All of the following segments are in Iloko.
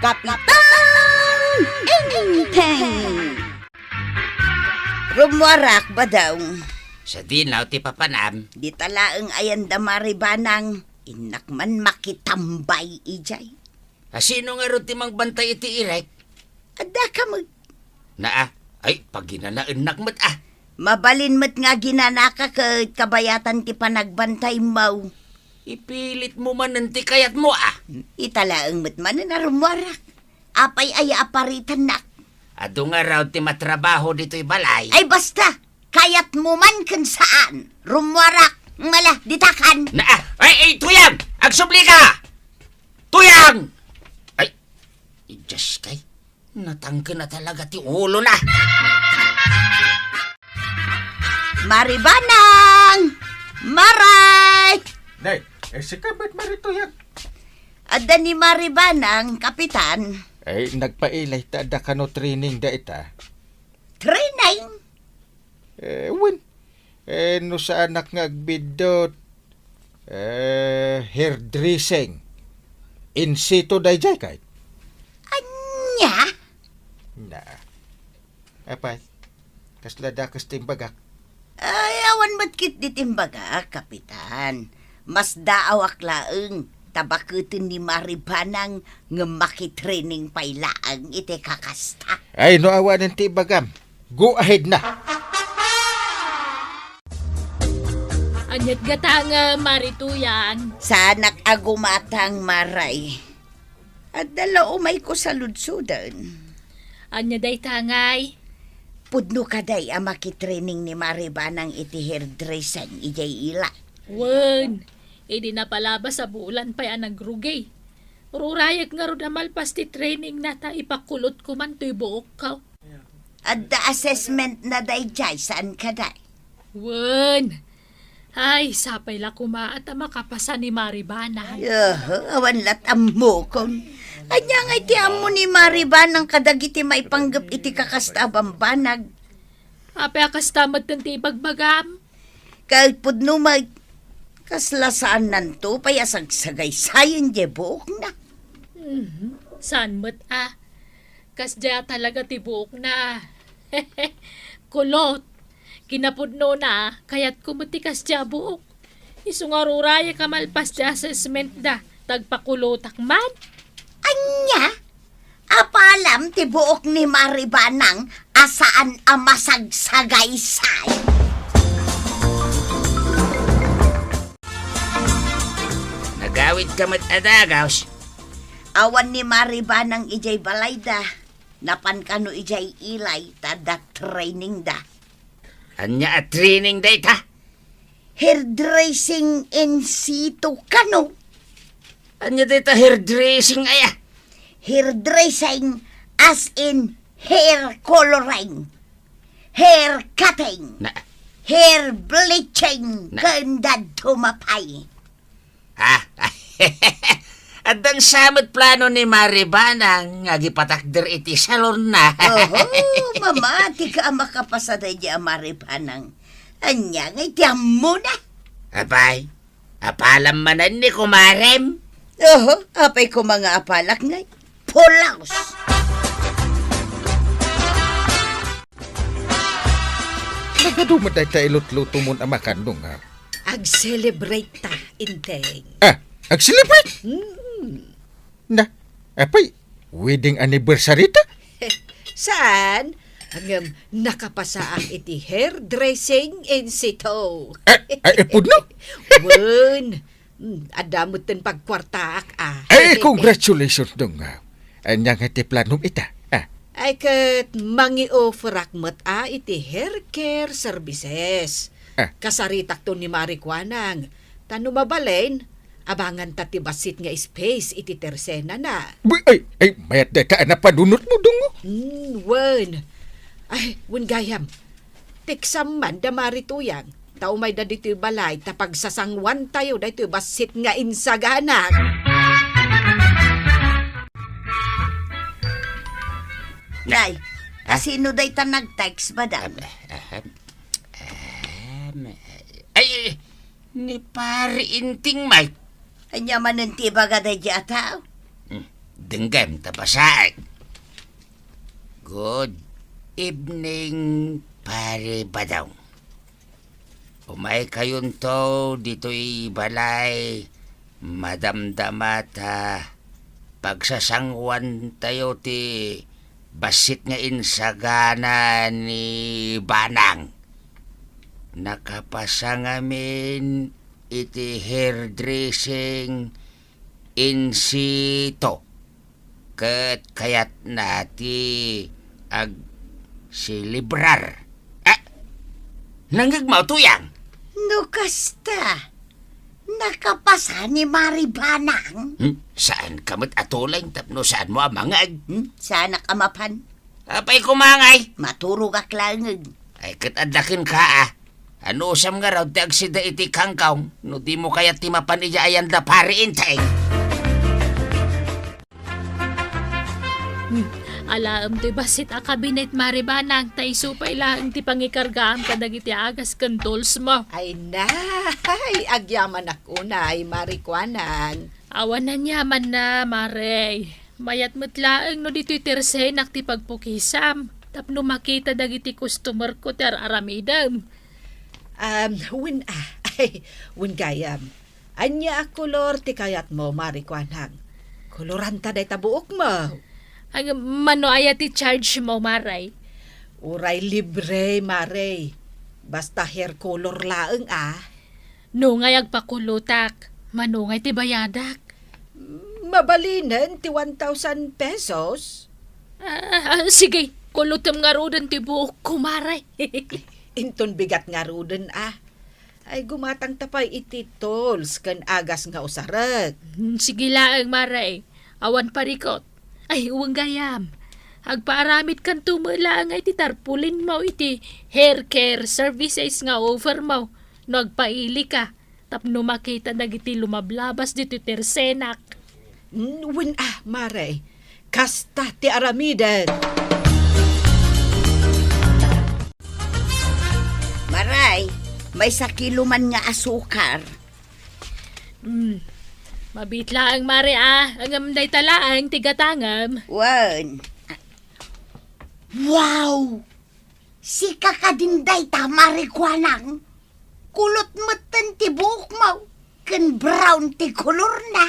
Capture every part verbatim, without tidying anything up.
Kapitan Enteng! Rummuarak, Badong. Sadino ti papanam? Dita laeng ayan da Maribanang, innak man makitambay idiay. A, sino ngarud ti mangbantay iti irek? Adda ka met. Naa, ay, paginanaennak met, a. Mabalin met nga aginanaka ket kabayatan ti panagbantaymo. Ipilitmo manen ti kayatmo, a. Ita laeng met manen a rummuarak. Apay aya a paritannak? Adu ngarud ti matrabaho ditoy balay. Ay, basta! Kayatmo man ken saan, rummuarak, mala, ditakan. Na, ay, ay, Tuyang! Agsubli ka! Tuyang! Ay, Diyos kay, natangken na talaga ti ulo na. Maribanang! Maray! Day, eh, si Kabit Mari Tuyang. Adda ni Maribanang, Kapitan. Ay, nagpailay ta adda kano training da ita. Training? Eh, wen. Eh, no saanak nga agbiddut, eh, hairdressing. In situ dayjay kay? Ania? Na. Apay, kasla dakes ti imbagak? Ay, awan met ketdi ti imbagak, Kapitan. Masdaawak laeng ta baketen ni Maribanang ngem makitraining pay laeng iti kakasta. Ay, no awanen ti ibagam, go ahead na. Aniat gatangem, Mari Tuyang? Saanak a gumatang, Maray. Adda la umayko saludsoden. Ania dayta ngay? Pudno kadi a makitraining ni Maribanang iti hairdressing idiay ila? Wen, idi napalabas a bulan pay a nagrugi. Rurayek ngarud a malpas ti trainingna ta ipakulotko man toy buokko. Adda assessmentna dayjay, saan kadi? Wen. Ay, sapay la koma ta makapasa ni Maribanang. Aha, awan lat ammokon. Ania ngay ti ammo ni Maribanang kadagiti maipanggep iti kakasta a bambanag? Apay a kasta metten ti ibagbagam? Ket pudno met, kasla saannanto pay a sagsagaysayen diay buokna. Mhm. Saan met a? Kasdiay talaga ti buokna. Kulot. Kinapudnona, kayatko met ti kasdiay a buok. Isu nga rurayek a malpas ti assessmentda, ta agpakulotak man. Ania? Apalam ti buok ni Maribanang a saan a masagsagaysay. Nagawid ka met a dagaws. Awan ni Maribanang idiay balayda. Napan kano idiay ilay ta adda trainingda. Ania a training dayta? Hairdressing in situ kano. Ania dayta hairdressing aya? Hairdressing as in hair coloring, hair cutting, Na- hair bleaching, Na- ken dadduma pay. Ha? Addan sa met plano ni Maribanang nga agipatakder iti salonna. Oho, mamati ka a makapasa daydi a Maribanang. Ania ngay ti ammona? Apay, apalam manen ni kumarem? Oho, apay koma nga apalak ngay? Pulaos! Nagadu met dayta ilutlutomon a makan, Dong, a? Ag-celebrate ta, Enteng. Ah, ag-celebrate? Mm. Na, apay, wedding anniversary ta? Saan? Ngem nakapasaak iti hairdressing in situ. Ay, ay, pudno? Wen. Hmm, adda metten pagkuartaak, a. Ay, congratulations, Dong, a. Ania nga ti planom ita, a? Ay, ket mangi-offerak met, a, iti hair care services. A. Kasaritakto ni Mari Kuanang. Ta no mabalin, abanganta ti bassit nga space iti tersenana. Ay, ay, mayat dayta a napanunotmo, Dong, o. Hmm, wen. Ay, wen gayam. Teksam man da Mari Tuyang, ta umayda ditoy balay ta pagsasanguantayo daytoy bassit nga insaganak. Nay, a, sino dayta nag-text, madam? Ahem, ahem, ahem. Ay, ay, ni Pari Enteng, Mike. Ania manen ti ibaga daydi a tao? Hmm. Denggem ta pasaek. Good evening, Pare Badong. Umaykayonto ditoy balay, madamdama ta pagsasanguantayo ti bassit nga insagana ni Banang. Nakapasa ngamin iti hairdressing in situ, ket kayatna ti agselebrar. Ah, nangngegmo, Tuyang? No kasta, nakapasa ni Mari Banang? Hmm? Saanka met a tuleng tapno saanmo a mangngeg? Hmm? Saanak a mapan? Apay koma ngay? Maturogak laeng. Ay, ket adda kenka, a. Anusam ngarud ti agsida iti kangkong no dimo kayat ti mapan idiay ayan da Pari Enteng? Hmm, alaem toy bassit a kabinet, Mari Banang, ta isu pay laeng ti pangikargaam kadagiti agas ken tools mo. Ay, nay, agyamanak unay, Mari Kuanang. Awan aniamanna, Mare. Mayat met laeng no ditoy tersenak ti pagpukisam tapno makita dagiti customerko ti ar-aramidem. Um, wen, ah, ay, wen gayam. Ania a kolor ti kayatmo, Mari Kuanang? Koloranta dayta buokmo. Ay, mano aya ti charge mo, Mare? Uray libre, Mare. Basta hair color laeng, ah. No ngay agpakulotak, mano ngay ti bayadak? Mabalinen ti one thousand pesos? Ah, ah, sige, kulotem ngaruden ti buokko, Mare. Inton bigat ngaruden, ah. Ay, gumatangta pay iti tools ken agas nga usarek. Hmm, sige laeng, Mare. Awan parikot. Ay, wen gayam. Agpaaramidkanto met laeng iti tarpaulin mo iti hair care services nga offer mo no agpailika tapno makita dagiti lumablabas ditoy tersenak. Mm, wen a, Mare. Kasta ti aramiden. Maray, maysa kilo man nga asukar. Mm. Mabiit laeng, Mare, a. Ngem dayta laeng ti gatangem. Wen. Wow! Sika kadin dayta, Mare Kuanang? Kulot metten ti buokmo, ken brown ti kolorna.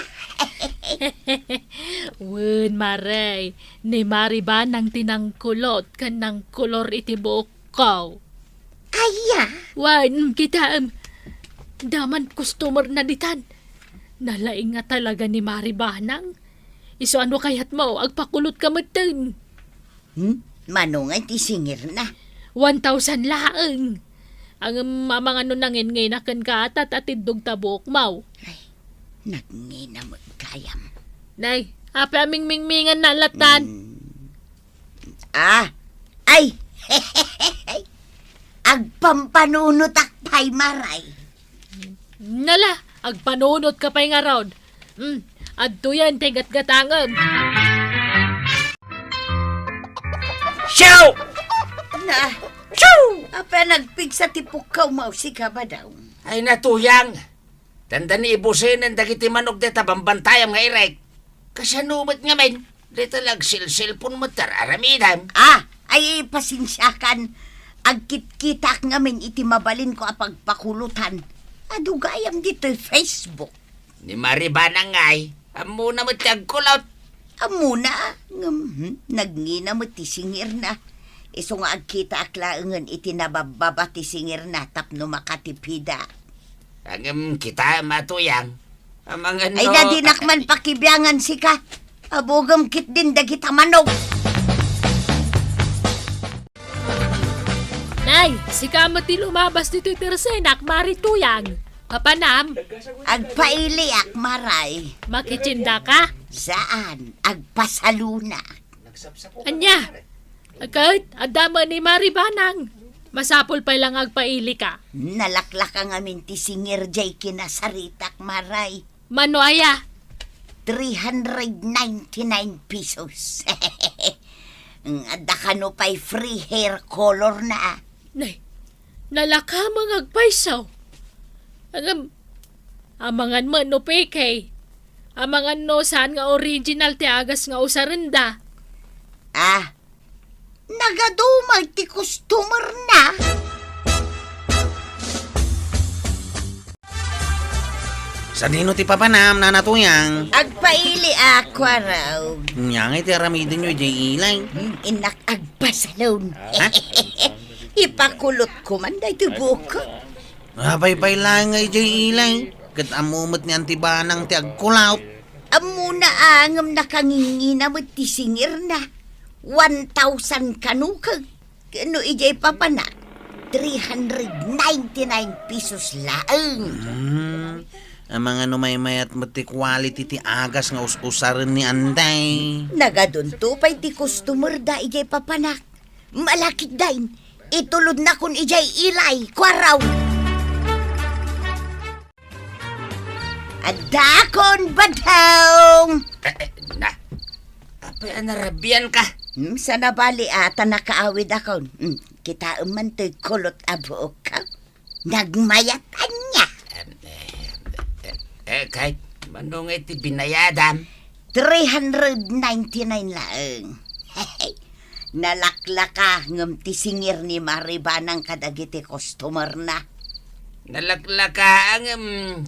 Wen, Mare, ni Mari Banang ti nangkulot ken nangkolor iti buokko. Aya? Wen, kitaem. Daman customer na ditan. Nalaing nga talaga ni Mari Banang. Isu ano kayatmo, agpakulot ka metten. Hmm? Mano nga iti singirna? One thousand laeng. Ang mamangano nanginngina ken katat a tiddog ta buokmo. Ay, nagngina met gayam. Nay, apay a mingmingmingan na latan? Hmm. Ah, ay! Agpampanunotak pay, Maray. Nala, agpanunotka pay ngarud. Hmm, adtoyen ti gatgatangem. Siaw! Na, siaw! Apay a nagpigsa ti pukkawmo, sika, Badong? Ay, Tuyang. Dandani ibusenen dagiti manok dayta bambantayam nga irek. Kasano met ngamin? Dayta la agselselpon met ti ar-aramidem. Ah, ay, pasensiakan. Agkitkitaak ngamin iti mabalinko a pagpakulotan. Adu gayam ditoy Facebook. Ni Mari Banang ngay, ammona met ti agkulot. Ammona, ngem, hmm, nagngina met ti singirna. Isu nga agkitaak laengen iti nababbaba ti singirna tapno makatipidak. Ngem kitaem, Tuyang. Amangan. Ay, no, na dinak man pakibiangan sika. Abugem ketdin dagita manok. Nay, sika met ti lumabas ditoy tersenak, Mari Tuyang. Papanam? Agpailiak, Maray. Makitiendaka? Saan, agpasalunak. Ania? Ket, adda met ni Mari Banang. Masapul pay la nga agpailika. Nalaklaka ngamin ti singir jay kinasaritak, Maray. Mano aya? Three hundred ninety-nine pesos. Adda kano pay free hair color na. Nay, nalaka nga agpayso. Agam, amangan met no peke. Amangan no saan nga original ti agas nga usarenda. Ah, nagaduma ti customer na. Sadino ti papanam, Nana Tuyang? Agpaili a, Kuarog. Nya nga iti aramidenyo idiay ilay? Hmm, innak agpasalon. Ha? Ipakulot ko man daytoy buok. Apay pay laeng nga idiay ilay? Ket ammo met ni Anti Banang ti agkulot. Ammona a ngem nakangingina met ti singirna. One thousand kano ket no idiay papanak, three hundred ninety-nine pesos laeng. Hmm. Amangan no maymayat met ti quality ti agas nga us-usaren ni Anti. Nagadunto pay ti customer da idiay papanak. Malakitdan, itulodnakon idiay ilay, Kuarog. Addakon, Badong! Eh, eh, na. Apay a narabian ka? Hmm, saan a bali a, ta nakaawid akon. Hmm, kitaem man toy kulot a buok. Nagmayat ania? Em, eh, eh, eh, kay, mano nga iti binayadam? Three hundred ninety-nine laeng. Nalaklaka ngem ti singir ni Mari Banang kadagiti customer na. Nalaklaka ngem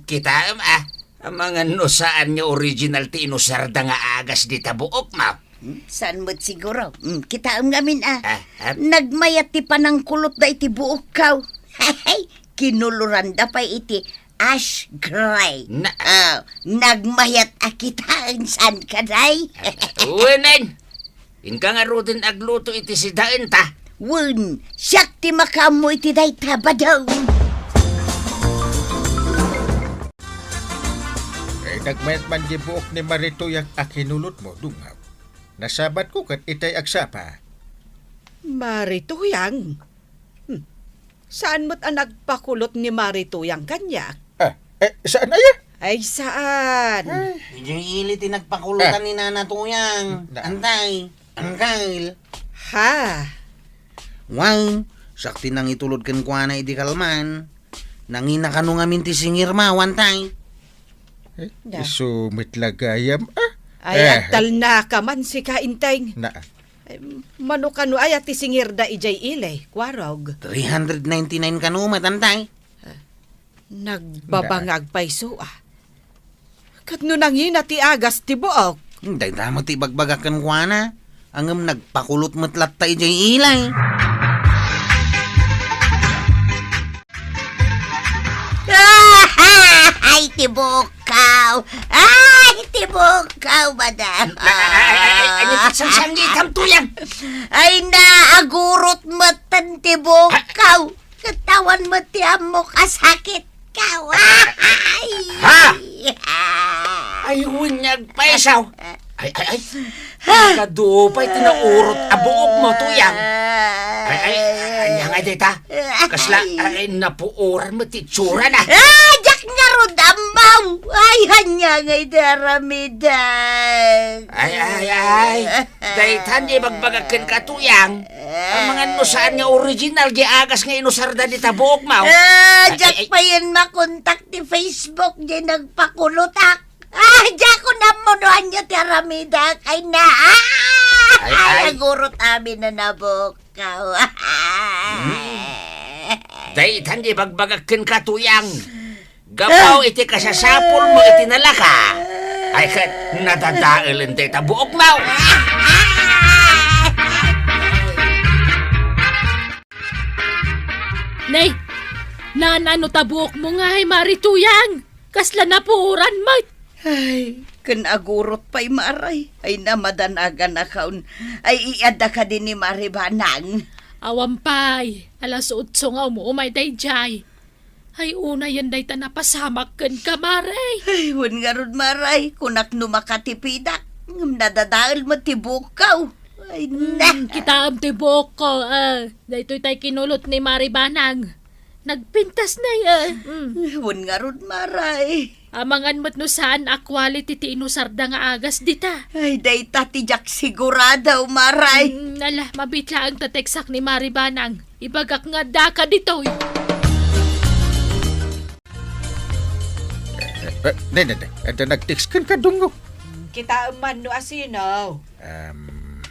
kitaem, ah. Amangan no saan nga original ti inusarda nga agas dita buok, ma? Hmm, saan met siguro? Hmm, kitaem ngamin, ah. Ah, ah. Nagmayat ti panangkulotda iti buokko. Kinuloranda pay iti ash gray. Na- Ah, nagmayat a kitaen saan kaday? Wen, wen. Inka ngaruden agluto iti sidaenta. Wen, siak ti makaammo iti dayta, Badong. Eh, nagmayat man di buok ni Mari Tuyang a kinulotmo, Dungaw. Nasabatko ket itay agsapa. Mari Tuyang? Hmm. Saan met a nagpakulot ni Mari Tuyang kaniak? Ah, eh, saan aya? Ay, saan? Ay. Idiay ili ti nagpakulotan Ah. ni Nana Tuyang. Na- Antay, Angkel. Ha? Wow, siak ti nangitulod kenkuana idi kalman. Nangina kano ngamin ti singirmo, antay. Eh, Da. Isu met la gayam, ah. Ay, Eh. agtalnaka man sika, Inteng. Na- Ay, mano kano aya ti singirda idiay ili, Kuarog? Three hundred ninety-nine kano met, antay. Nagbabangag pay isu, ah. Ket no nangina ti agas ti buok? Hmm, dayta met ti ibagbagak kenkuana. Ngem nagpakulot met latta idiay ili. Ay, ti buokko! Ay, ti buokko, madam! Ay, ay, ay, ay, ay, ay, ay, ay, ay, ay, Ay, naagurot met ti buokko! Ket awan met ti ammok a sakitko. Ay! Ha? Ay, wen nga agpaisaw. Ay, ay, ay. Kadu pay ti naurot a buokmo, Tuyang. Ay, ay, ay, ania nga dayta? Kasla, ay, napuoran met ti itsurana. Ah, diak ngarud ammo. Ay, ania nga idi aramidek? Ay, ay, ay. Daytan di ibagbagak kenka, Tuyang. Amangan no saan nga original di agas nga inusarda dita buokmo. Ah, Ay, diak ay, ay. payen makontak ti Facebook di nagpakulotak. Ah, diak ammo no ania ti aramidek. Ay na. Ah, Ay, ay, ay. agurot amin a nabuok. Kaw. Hmm. Daytan di ibagbagak kenka, Tuyang. Gapu iti kasasapulmo iti nalaka. Ay, ket nadadaelen dayta buokmo. Nay, naan-ano ta buokmo ngay, Mari Tuyang? Kasla napuoran met. Ay, ken agurot pay, Maray. Ay, namadanaganakon. Ay, iadda kadi ni Mari Banang. Awan pay, alas otso nga umuumay daydiay. Ay, unayen dayta napasamak kenka, Maray. Ay, wen ngarud, Maray, kunak no makatipidak. Ngem nadadael met ti buokko. Ay, na. Hmm, kitaem ti buokko, ah. Daytoy tay kinulot ni Mari Banang. Nagpintas na, eh. Mm. Wen ngarud, Maray. Amangan met no saan a quality ti inusarda nga agas dita. Ay, dayta ti diak sigurado, Maray. Mm, ala, mabiit laeng ta teksak ni Mari Banang. Ibagak nga addaka ditoy. Eh, ne, ne, ne. Adda nag-text kenka, Dungo. Kitaem man no asino. Um,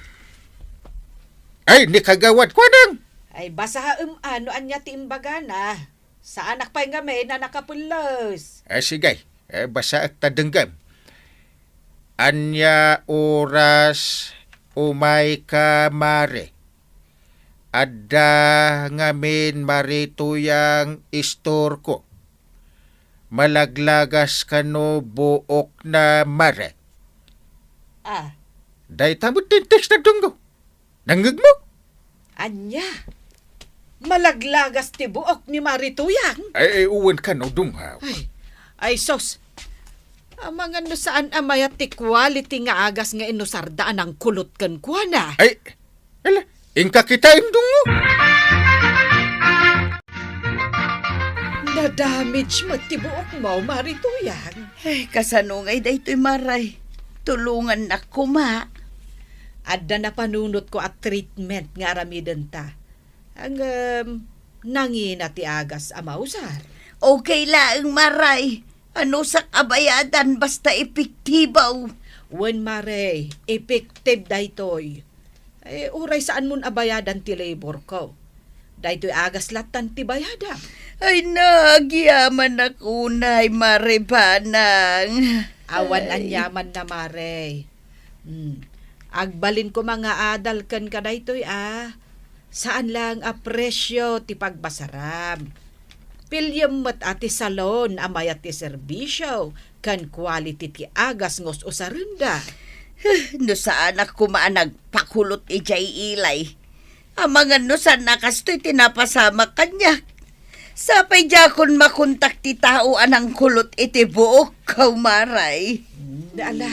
ay, ni Kagawad Kwadang! Ay, basaem a no ania ti imbagana. Saanak pay ngamin a nakapelles. Eh, sige. Eh, basaek ta denggem. Ania oras umayka, Mare? Adda ngamin Mare Tuyang istorko. Malaglagas kano buokna, Mare? Ah. Dayta met ti text na, Dungo. Nangngegmo? Ania? Malaglagas ti buok ni Mare Tuyang? Ay, ay, uwen kano, Dungo. Ay, ay, sus. Amangan no saan a mayat ti quality nga agas nga inusarda a nangkulot kenkuana. Ay, ala, inka kitaem, Dungo. Na-damage met ti buokmo, Mare Tuyang. Ay, kasano ngay daytoy, Mare? Tulongannak koma. Adda napanunotko a treatment nga aramidenta. Ngem, nangina ti agas a mausar. Okay laeng, Mare. Anusak a bayadan basta epektibo. Wen, Mare, effective daytoy. Eh, uray saanmon a bayadan ti laborko. Daytoy agas lattan ti bayadam. Ay, nagyamanak unay, Mare Banang. Awan aniamanna, Mare. Hmm. Agbalin koma nga adal kenka daytoy a. Saan laeng a presio ti pagbasaram. Piliem met a ti salon a mayat ti serbisio ken quality ti agas nga us-usarenda. No saanak koma a nagpakulot idiay ilay. Amangan no saan a kastoy ti napasamak kaniak. Sapay diakon makontak ti tao a nangkulot iti buokko, Mare. Hmm, ala,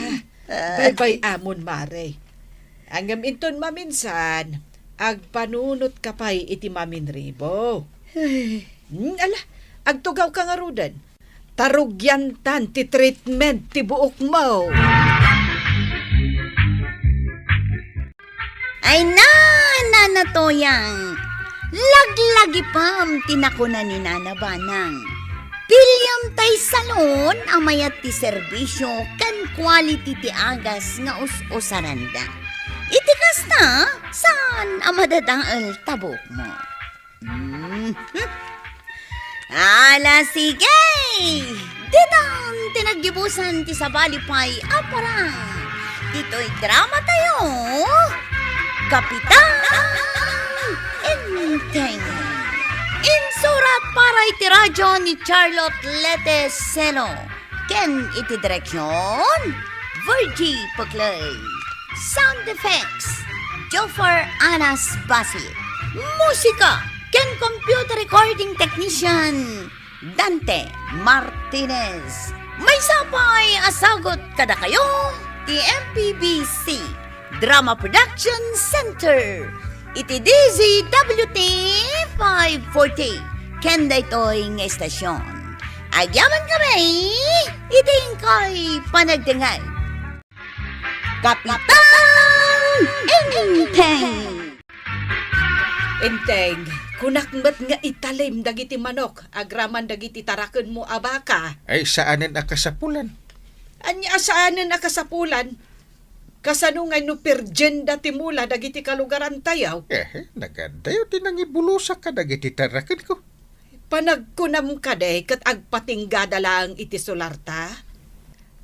ah, baybay-amon, Mare. Ngem inton maminsan, agpanunotka pay iti maminribo. Ay. Hmm, ala, agtugawka ngaruden. Ta rugiantan ti treatment ti buokmo. Ay na, Nana Toyang! Laglagipem ti nakuna ni Nana Banang. Piliem tay salon a mayat ti serbisio ken quality ti agas nga us-usaranda. Iti kasta, saan a madadael ta buokmo. Mhm. Ala, sige! Ditan ti naggibusan ti sabali pay a parang. Ditoy drama tayo, Kapitan Enteng. Insurat para iti radyo ni Charlotte Lete Seno. Ken iti direksyon, Virgie Peclay. Sound effects, Joffer Anas Basit. Musika ken computer recording technician, Dante Martinez. Maysa pay a sagut kadakayo ti M P B C Drama Production Center iti D Z W T five forty ken daytoy nga estasyon. Agyaman kami iti inkay panagdengngeg. Kapitan Enteng! Enteng, kunak met nga italim dagiti manok agraman dagiti tarakenmo a baka. Ay, saanen a kasapulan. Ania a saanen a kasapulan? Kasano ngay no perdienda ti mula dagiti kalugarantayo? Eh, nagadayo ti nangibulosak kadagiti tarakenko. Panagkunam kadi ket agpatinggada laeng iti solarta?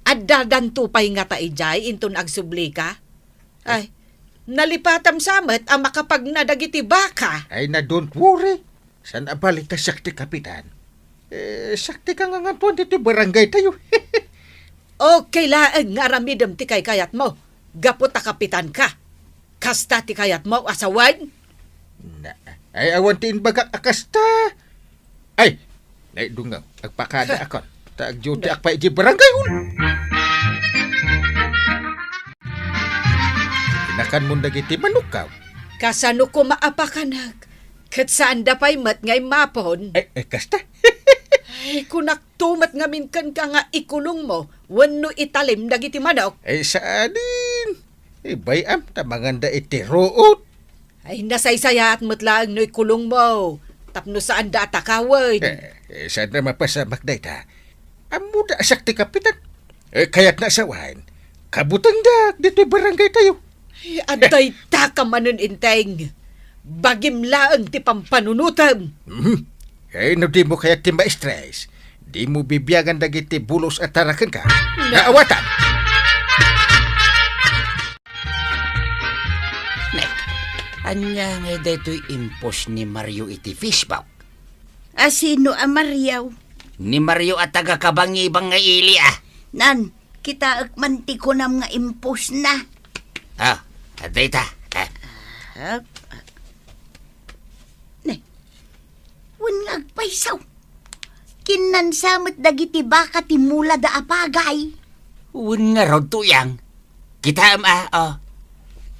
Addadanto pay ngata idiay inton agsublika? Ay, nalipatam sa met a makapagna dagiti baka. Ay na, don't worry. Saan a bali ta siak ti kapitan? Eh, siak ti kangangantuan ditoy barangay tayo. Okay laeng nga aramidem ti kaykayatmo, gapu ta kapitan ka. Kasta ti kayatmo a sawen? Na, ay, awan ti imbagak a kasta. Ay, naidungaw, agpakada akon. Ta agduty ak pay iti barangay hall. Inakanmon dagiti manokkaw. Kasano koma a pakanak? Ket saanda pay met nga immapon. Ay, ay, kasta. Ay, kunakto met ngamin kenka nga ikulongmo wenno italim dagiti manok. Ay, saanen. Ibay-am ta manganda iti ruot. Ay, nasaysayaat met laeng no ikulongmo tapno saanda a takawen. Eh, eh, saan a mapasamak dayta? Ammoda a siak ti kapitan. Eh, kayatna a sawen, kabutengdak ditoy barangay tayo. Ay, adda ita ka manen, Enteng. Bagim laeng ti pampanunotem. Mhm. Eh, no dimo kayat ti ma-stress, dimo bibiagan dagiti bulos a tarakenka. Na- Naawatan. Nek, ania ngay daytoy impost ni Mario iti Facebook? A sino a Mario? Ni Mario a taga Kabangibang nga ili, a. Nan, kitaek man ti kunam nga impostna. Ah, adda ita. Ah. Ah, ne. Wen nga agpayso. Kinnansa met dagiti baka ti mulada a pagay. Wen ngarud, Tuyang. Kitaem, a, oh.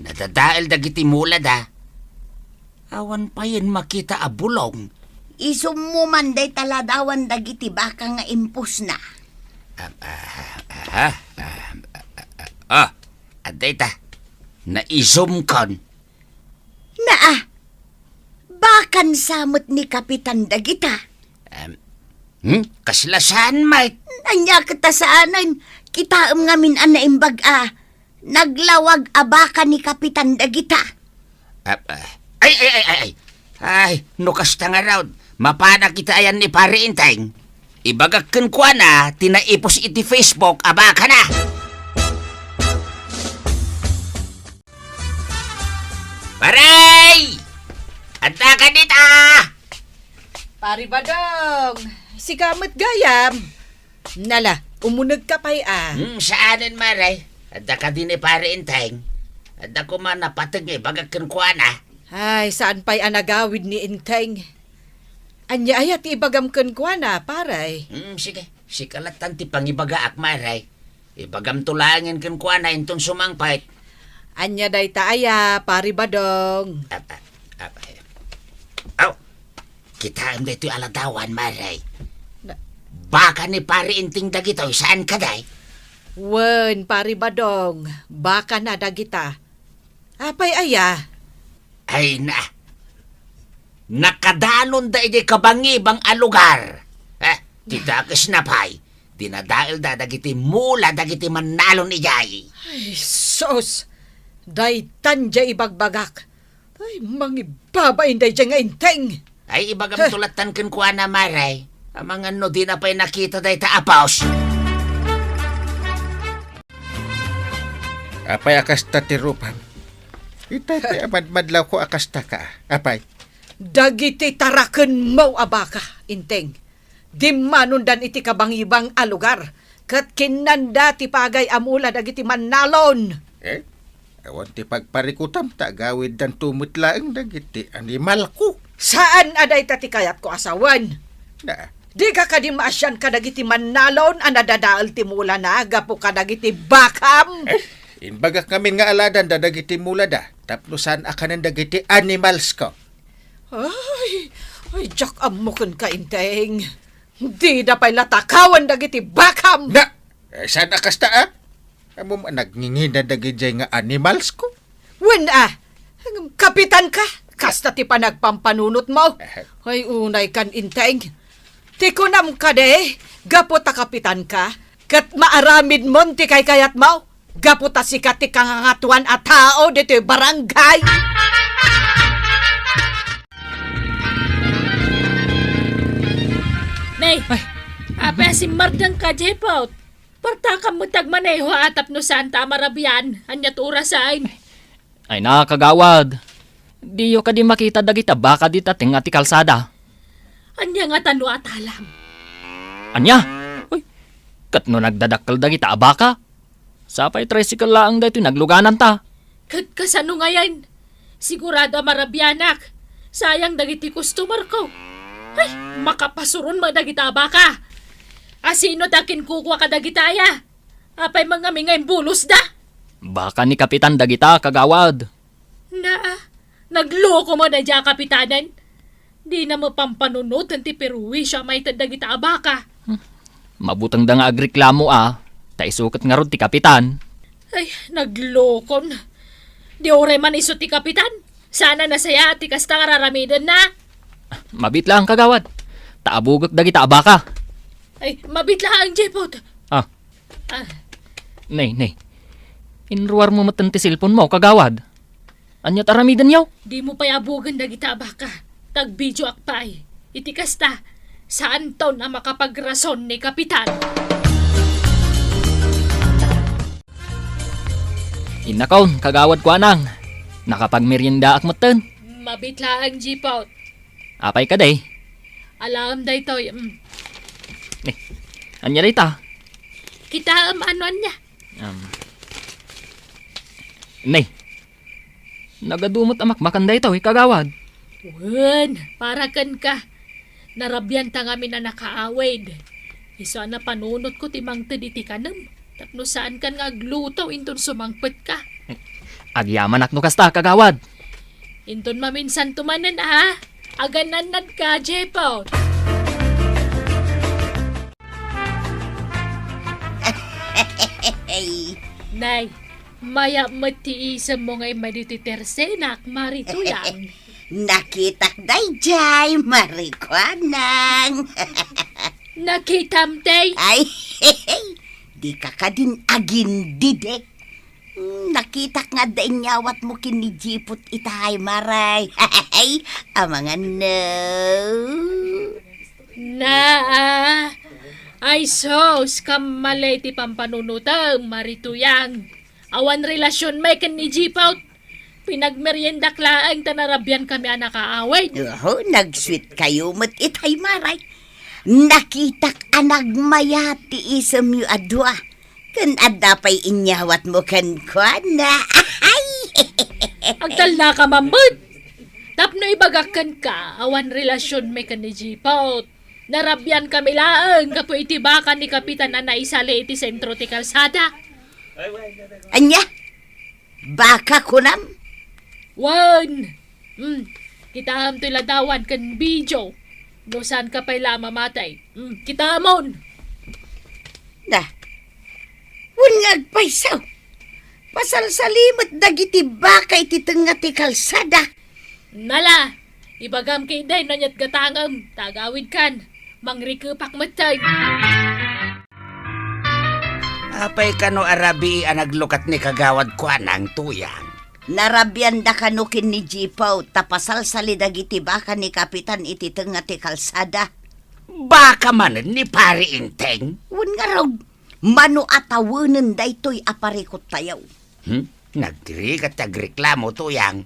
Nadadael dagiti mulada. Awan payen makita a bulong. Isummo man dayta ladawan dagiti baka nga impostna. Ah, ah, ah, ah, ah, ah, ah. Oh, adda ita. Naisumkon. Naa, bakansa met ni Kapitan dagita. Em, hmm? Kasla saan met? Ania ket a saanen? Kitaem ngamin a naimbag a naglawag a baka ni Kapitan dagita. Ah, ah. Ay, ay, ay, ay, ay. Ay, no kasta ngarud, mapanak iti ayan ni Pare Enteng. Ibagak kenkuana ti naipos iti Facebook a bakana. Pare! Adda ka dita! Pare Badong, sika met gayam. Nala, umunegka pay a. Hmm, saanen, Mare. Adda kadi ni Pare Enteng. Adda koma napateg nga ibagak kenkuana. Ay, saan pay a nagawid ni Enteng. Ania aya ti ibagam kenkuana, pare? Hmm, sige. Sika lattan ti pangibagaak, Mare. Ibagamto laengen kenkuana inton sumangpet. Ania dayta aya, Pare Badong? Ap-, ap-, ap-, aw, kitaem daytoy a ladawan, Mare. Na- Baka ni Pare Enteng dagitoy, saan kadi? Wen, Pare Badong, bakana dagita. Apay aya? Ay na, nakadanonda idiay kabangibang a lugar. Eh, ti dakesna pay, dinadaelda dagiti mula dagiti mannalon idiay. Ay, sus! Daytan diay ibagbagak. Ay, mangibabain daydiay nga Enteng. Ay, ibagam Huh? Tulatan kenkuana, Mare. Amangan no dina pay nakita dayta a post. Apay a kasta ti rupam? Ita ti amadmadlawko a kasta ka. Apay? Dagiti tarakenmo a baka, Enteng. Dimmanondan iti kabangibang a lugar, ket kinnanda ti pagay a mula dagiti mannalon. Eh? Awan ti pagparikutam ta agawiddanto met laeng dagiti animalko. Saan a dayta ti kayatko a sawen. Na. Dika kadi maasian kadagiti mannalon a nadadael ti mulana gapu kadagiti bakam? Eh, imbagak ngamin nga aladanda dagiti mulada tapno saan a kanen dagiti animalsko. Ay, ay, diak ammo kenka, Enteng. Dida pay la takawan dagiti bakam. Na, eh, saan a kasta, a? Ammom a nagngingina dagidiay nga animalsko? Wen a, kapitan ka, kasta ti panagpampanunotmo. Eh. Ay, unay kan, Enteng. Ti kunam kadi, gapu ta kapitan ka, ket maaramidmon ti kaykayatmo. Gapu ta sika ti kangangatoan a tao ditoy barangay. Nay, ay, apay a simmardengka, Jepot? Partakam met ti agmaneho a tapno saanta a marabian. Ania ti orasen? Ay na, kagawad. Diyo kadi makita dagiti baka dita tengnga ti kalsada? Ania ngata no atalam? Ania? Uy, ket no nagdadakkel dagita a baka? Sapay tricycle laeng daytoy naglugananta. Ket kasano ngayen? Sigurado a marabianak. Sayang dagiti customerko. Ay, makapasuron met dagita a baka. A sino ti akinkukua kadagita aya? Apay met ngamin nga imbulosda? Baka ni Kapitan dagita, kagawad. Na, nagloko met daydiay a kapitanen. Dina met pampanunoten ti perwisio a maited dagita a baka. Hmm. Mabutengda nga agreklamo a, ta isu ket ngarud ti kapitan. Ay, naglokon. Di uray man isu ti kapitan. Saan a nasayaat ti kasta nga raramidenna. Mabiit laeng, kagawad. Ta abugek dagita a baka. Ay, mabit laeng, Jepot. Ah. Ah. Nay, nay. Inruarmo met ti cellphone mo, kagawad. Ania ti aramidenyo? Dimo pay abugen dagita a baka. Tagbidio ak pay. Iti kasta, saanton a makapagrason ni Kapitan. Innakon, kagawad Kuanang. Nakapagmeriendaak metten. Mabit laeng, Jipot. Apay kadi? Alaem daytoy, mm. Ni, ania dayta? Kitaem, ano ania? Um, ni, nagadu met a makmakan daytoy, kagawad. Wen, para kenka. Narabianta ngamin a nakaawid. Isu a napanunotko ti mangted iti kanem. Tapno saankan nga agluto inton sumangpetka. Agyamanak no kasta, kagawad. Inton maminsanto manen, a. Aganannadka, Jepot. Nay, mayat met ti isemmo nga immay ditoy tersenak, Mari Tuyang. Nakitak daydiay, Mari Kuanang. Nakitam, tay? Ay, dika kadin agindidek. Hmm, nakitak nga adda inyawatmo ken ni Jipot itay, Maray. Amangan no. Naa. Ay sus, kammali ti pampanunotem, Mari Tuyang. Awan relasionmi ken ni Jipot. Pinagmeriendak laeng ta narabiankami a nakaawid. Oho, nagsweetkayo met itay, Maray. Nakitak a nagmayat ti isemyo a dua. Ken adda pay inyawatmo kenkuana. Ay! Agtalnaka man met. Tapno ibagak kenka, awan relasionmi ken ni Jipot. Narabiankami laeng gapu iti baka ni Kapitan a naisali iti sentro ti kalsada. Ania? Baka kunam? Wen! Hmm, kitaem toy ladawan ken video. No saanka pay la a mamatay. Hmm, kitaemon! Na, wen nga agpayso. Pasalsali met dagiti baka iti tengnga ti kalsada. Nala, ibagam ketdi no aniat gatangem, ta agawidkan. Mangrikepak metten. Apay kano a rabii a naglukat ni Kagawad Kuanang, Tuyang? Narabianda kano ken ni Jipaw ta pasalsali dagiti baka ni Kapitan iti tengnga ti kalsada. Baka manen ni Pari Enteng? Wen ngarud, mano a tawenen daytoy a parikuttayo? Hmm? Nagrigat ti agreklamo, Tuyang.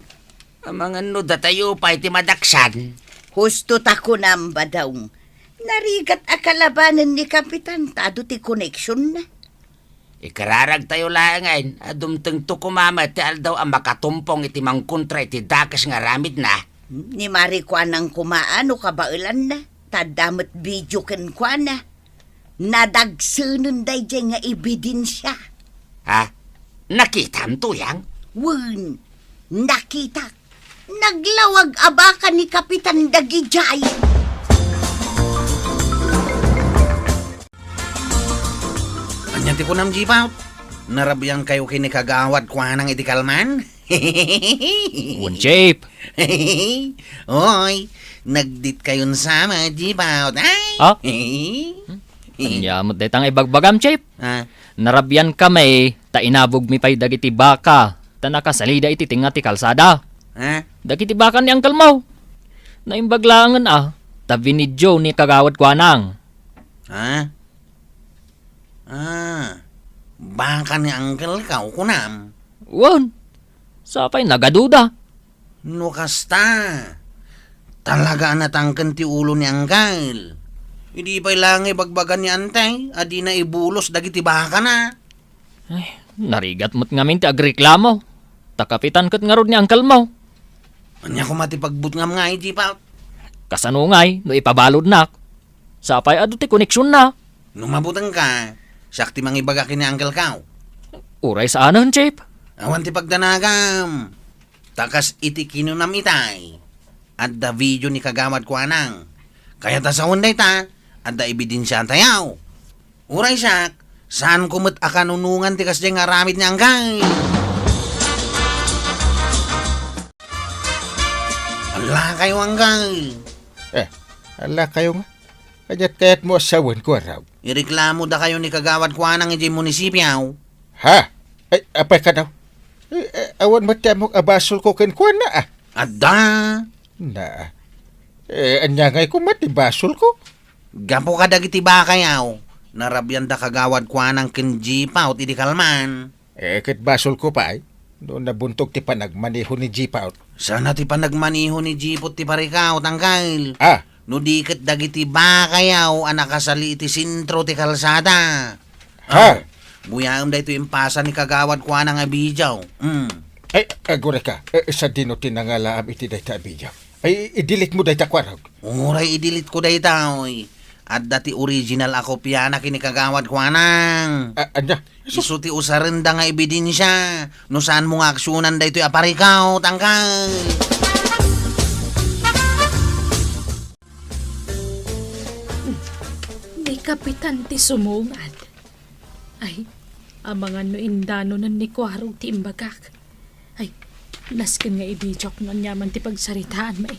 Amangan no datayo pay ti madaksan. Husto ta kunam, Badong. Narigat a kalabanen ni Kapitan ta adu ti koneksionna. Ikararagtayo laengen a dumtengto koma met ti aldaw a makatumpong iti mangkontra iti dakes nga aramidna. Ni Mari Kuanang koma no kabaelanna, ta adda met video kenkuana. Nadagsenen daydiay nga ebidensia. Ha? Nakitam, Tuyang? Wen, nakitak. Naglawag a baka ni Kapitan dagidiay. Ania ti kunam, Jipaw? Narabiankayo ken ni Kagawad Kuanang iti kalman? Wen, Chief. Oy, nagditkayon sama, Jipaw. Ay! Ha? Ania met dayta nga ibagbagam, Chief? Ah. Narabiankami ta inabogmi pay dagiti baka ta nakasalida iti tengnga ti kalsada. Ha? Dagiti baka ni Uncle Mau. Naimbag laengen a ta binideo ni Kagawad Kuanang. Ha? Ah, baka ni Uncle Kau, kunam? Wen, sapay nagaduda. No kasta, talaga a natangken ti ulo ni Uncle. Idi pay la nga ibagbaga ni Antay a dina ibulos dagiti bakana. Ay, narigat met ngamin ti agreklamo. Ta Kapitan ket ngarud ni Uncle Mau. Ania koma ti pagbutngam nga iti pa? Kasano ngay no ipabaludnak? Sapay adu ti koneksionna. No mabutengka, siak ti mangibaga ken ni Uncle Kau. Uray saanen, Chief. Awan ti pagdanagam. Ta kas iti kinunam itay, adda video ni Kagawad Kuanang. Kayat a sawen dayta, adda ebidensiatayo. Uray siak, saanko met a kanunongan ti kasdiay nga aramid ni Uncle. Allakayo, Uncle. Eh, allakayo nga? Ania't kayatmo a sawen, Kuarog? Ireklamodakayo ni Kagawad Kuanang idiay munisipio. Ha? Ay, apay kano? Eh, eh, awan met ti ammok a basolko kenkuana, ah. Adda. Na. Eh, ania ngay koma ti basolko? Gapu kadagiti bakayo, narabianda Kagawad Kuanang ken Jipaut idi kalman. Eh, ket basolko pay no nabuntog ti panagmaneho ni Jipaut. Sana ti panagmaneho ni Jipaut ti parikaw, Tangkal. Ah. No di ket dagiti bakayo a nakasali iti sentro ti kalsada. Ha? Ah, buyaem daytoy impasa ni Kagawad Kuanang a video. Mm. Ay, agurayka. Eh, sadino ti nangalaam iti dayta a video? Ay, i-delete mo dayta, Kuarog. Uray i-delete ko dayta, oy. Adda ti original a kopiana ken ni Kagawad Kuanang. A-, ania? Isu ti usarenda nga ebidensia no saanmo nga aksionan daytoy a parikaw, Tangkal. Ni Kapitan ti sumungad. Ay, amangan no indanonen ni Kuarog ti imbagak. Ay, nasken nga ibidiok no aniaman ti pagsaritaanmi.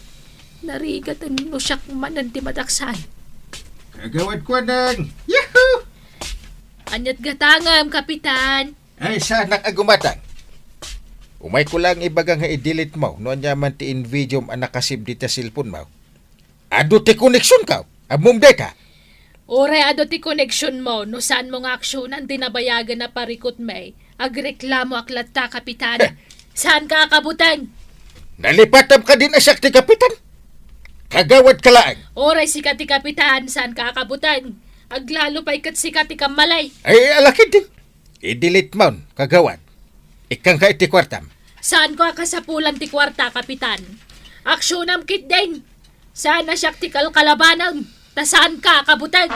Narigaten no siak manen ti madaksan. Kagawad Kuanang! Yahoo! Ania't gatangem, Kapitan? Ay, saanak a gumatang. Umayko laeng ibaga nga i-delete mo no aniaman ti in-videom a nakasave dita cellphone mo. Adu ti koneksionko. Ammom dayta? Uray adu ti koneksionmo no saanmo nga aksionan ti nabayagen a parikutmi. Agreklamoak latta, Kapitan. Heh. Saanka a kabuteng? Nalipatam kadin a siak ti kapitan? Kagawadka laeng. Uray sika ti kapitan, saanka a kabuteng. Aglalo pay ket sika ti kammalay. Ay, ala ketdin. I-delete mon, kagawad. Ikkanka iti kuartam. Saanko a kasapulan ti kuarta, Kapitan. Aksionam ketdin. Saan a siak ti kalkalabanem, ta saanka a kabuteng.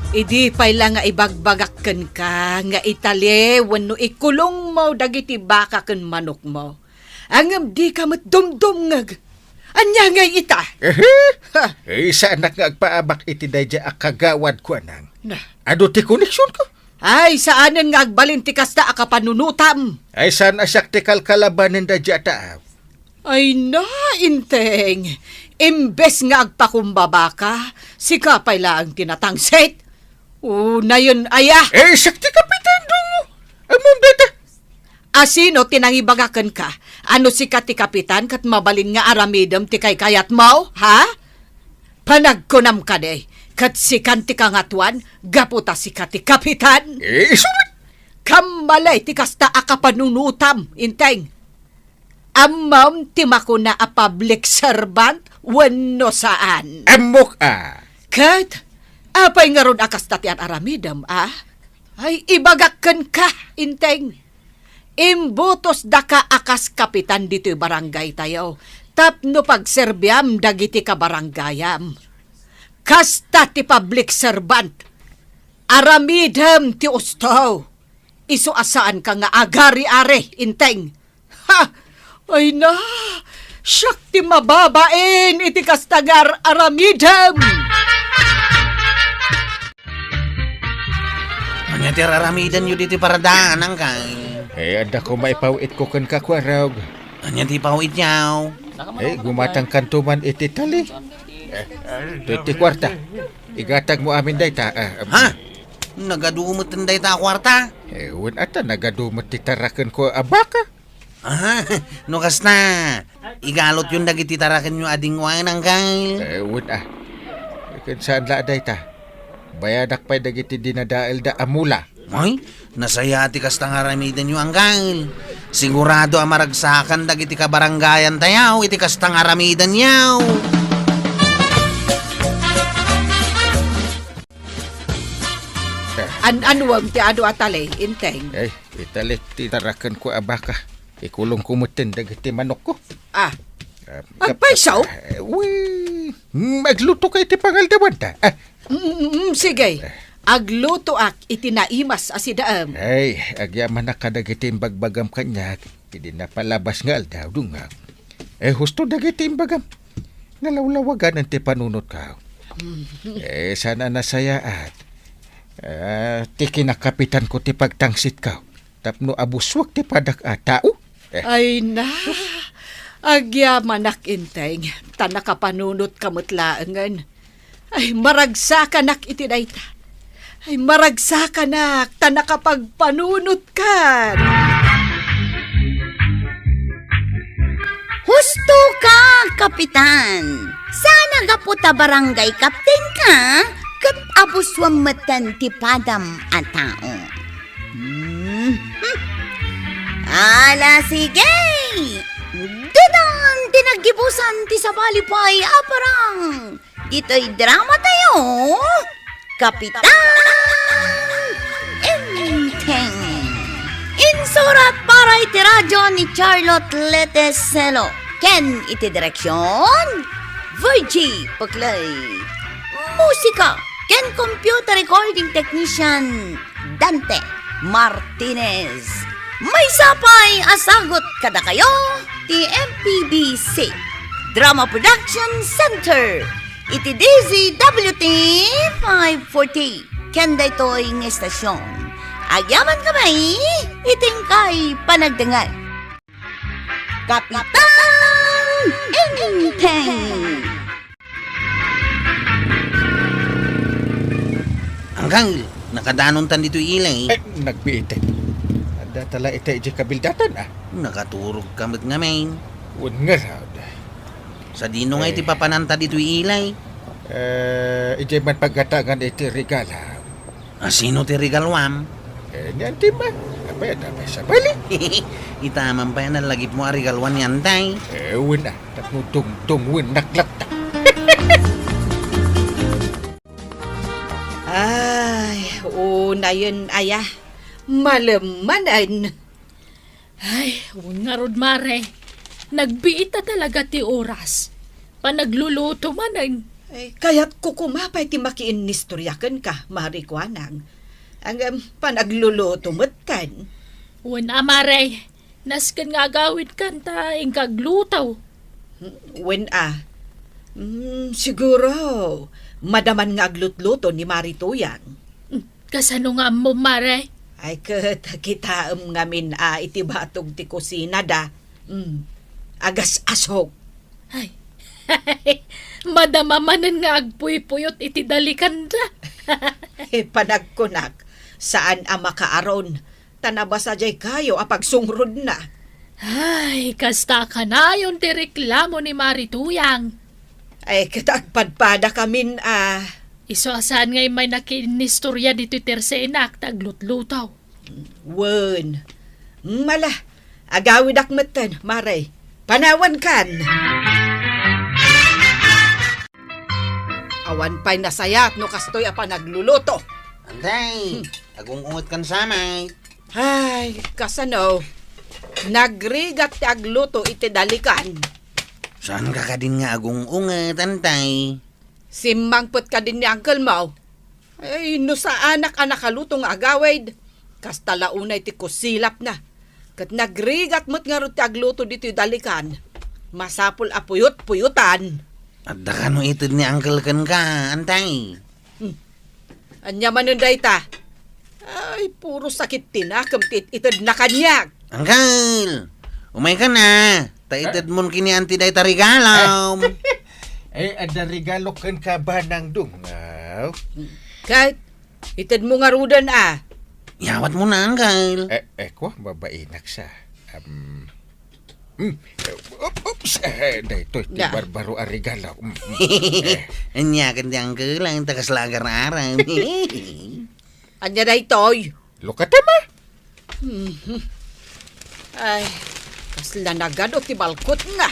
Idi pay la nga ibagbagak kenka nga itali wenno ikulongmo dagiti baka ken manokmo, ngem dika met dumdumngeg. Ania ngay ita? Ehe? Ha? Eh, saanak nga agpaabak iti daydiay a kagawad, Kuanang. Na. Adu ti koneksionko? Ay, saanen nga agbalin ti kasta a kapanunotam. Ay, saan a siak ti kalkalabanen daydiay a tao? Ay na, Inteng. Imbes nga agpakumbabaka, sika pay laeng ti natangsit. Unayen aya? Eh, siak ti kapitan, dungo. Ammom dayta? A sino ti nangibaga kenka a no sika ti kapitan ket mabalin nga aramidem ti kaykayatmo, ha? Panagkunam kadi, ket sikan ti kangatoan gapu ta sika ti kapitan? Eh, isu met. Kammalay ti kasta a kapanunotam, Inteng. Ammom ti makuna a public servant wenno saan? Ammok a. Ket apay ngarud a kasta ti ar-aramidem, a? Ay, ibagak kenka, Inteng. Imbutosdaka a kas kapitan ditoy barangaytayo tapno pagserbiam dagiti kabarangayam. Kasta ti public servant. Aramidem ti usto. Isu a saanka nga agari-ari, Inteng. Ha! Ay na! Siak ti mababain iti kasta nga ar-aramidem! Ania ti ar-aramidenyo ditoy paradaananka? Eh, adda koma ipaw-itko kenka, Kuarog. Ania ti ipaw-ityo? Eh, gumatangkanto man iti tali. Eh, ti, ti kuarta. Igatagmo amin dayta, ah, um. Ha? Nagadu met dayta a kuarta? Eh, wen ata, nagadu met ti tarakenko a baka. Aha, no kasta, igalotyon dagiti tarakenyo a dingwanan, Angkel. Eh, wen, ah. Ken saan la a dayta. Bayadak pay dagiti dinadaelda a mula. Ay, nasaya ti kasta nga aramidenyo, Angkel. Sigurado a maragsakan dagiti kabarangayantayo iti kasta nga aramidenyo. An-anuem ti adu a tali, Inteng? Ay, italik ti tarakenko a baka. Ikulongko metten dagiti manokko. Ah. Ah, agpayso? Eh, wi, mm, agluto kay ti pangaldawan ta. Ah. Mm, mm, mm, sige. Eh. Aglutoak iti naimas a sidaem. Ay, agyamanak kadagiti imbagbagam kaniak. Idi napalabas nga aldaw, dunga. Eh, husto dagiti imbagam. Nalawlawaganan ti panunotko. Eh, saan a nasayaat. Ah, ti kinakapitanko ti pagtangsitko. Tapno abusuak ti padak a tao. Eh. Ay na, Agyamanak, Enteng, ta nakapanunotka met laengen. Ay, maragsakanak iti dayta. Ay, maragsakanak ta nakapagpanunotkan. Husto ka, Kapitan! Saan a gapu ta barangay captain ka, ket abusuam metten ti padam a tao. Hmm. Ala, sige! Didaan ti naggibusan ti sabali pay a parang ditoy drama tayo, Kapitan Enteng. Insurat para iti radyo ni Charlotte Leteselo ken iti direksyon, Virgie Puclay. Musika ken computer recording technician, Dante Martinez. Maysa pay a sagut kadakayo ti M P B C Drama Production Center iti D Z W T five forty ken daytoy nga estasyon. Agyaman kami iti inkay panagdengngeg. Kapitan Enteng. Angkal, nakadanontan ditoy ilay. Eh, nagbiit. Adda tala iti idiay kabildatan, ah. Nakaturogka met ngamin. Wen ngarud. Sadino nga iti Eh. papananta ditoy ilay? Eh, idiay man paggatangan iti regala. A, sino ti regaluam? Eh, ni Auntie Ma. Apay, adda pay sabali. Ita man pay a nalagipmo a regaluan ni Antay. Eh, wen a. Tapno dungdungngoennak latta. Ay, unayen aya. Malem manen. Ay, wen ngarud, Mare. Nagbiit a talaga ti oras. Panagluluto manen. Ay, kayatko koma pay ti makiinnistorya kenka, Mare Kuanang. Ngem, panagluluto metten. Wen a, Mare. Nasken nga agawidkan ta inka agluto. Wen a. Mm, siguro, madaman nga aglutluto ni Mare Tuyang. Mm, kasano nga ammom, Mare? Ay, ket kitaem ngamin a iti batog ti kusinada. Mm, agas-asok. Ay. Madama manen nga agpuypuyot iti dalikanda. Eh, panagkunak, saan a makaaron, ta nabasa jay kayo a pagsungrodna. Ay, kasta a kanayon ti reklamo ni Mare Tuyang. Ay, ket agpadpadakamin a. Isu a saan nga immay nakiinnistorya ditoy tersenak ta aglutluto. Wen. Mala, agawidak metten, Mare. Panawankan. Awan pay nasayaat no kastoy a panagluluto. Anday, hmm, agung-ungetkan sa met. Ay, kasano? Nagrigat ti agluto iti dalikan. Saanka kadin nga agung-unget, Antay? Simmangpet kadin ni uncle mo. Ay, no saanak a nakaluto nga agawid, kasta la unay ti kusilapna. Ket nagrigat met ngarud ti agluto ditoy dalikan. Masapul a puyot-puyotan. Adda kano ited ni uncle kenka, Antay? Hmm. Ania manen dayta? Ay, puro sakit ti nakem ti it-itedna kaniak. Uncle, umayka na. Ta itedmon ken ni Auntie dayta regalom. Ay, adda regalo kenka, Banang Dungaw. Ket itedmo ngaruden a. Yawatmo na, Uncle. Eh, eh, kua, babainak sa. Um, Hmm. Oops, eh, daytoy ti barbaro a regalo. Mm, mm. Eh. Ania ken ti uncle, ang tagas lagar aram. Ania daytoy? Look at him, ah. Mhm. Ay, kasla nagado ti balkot nga.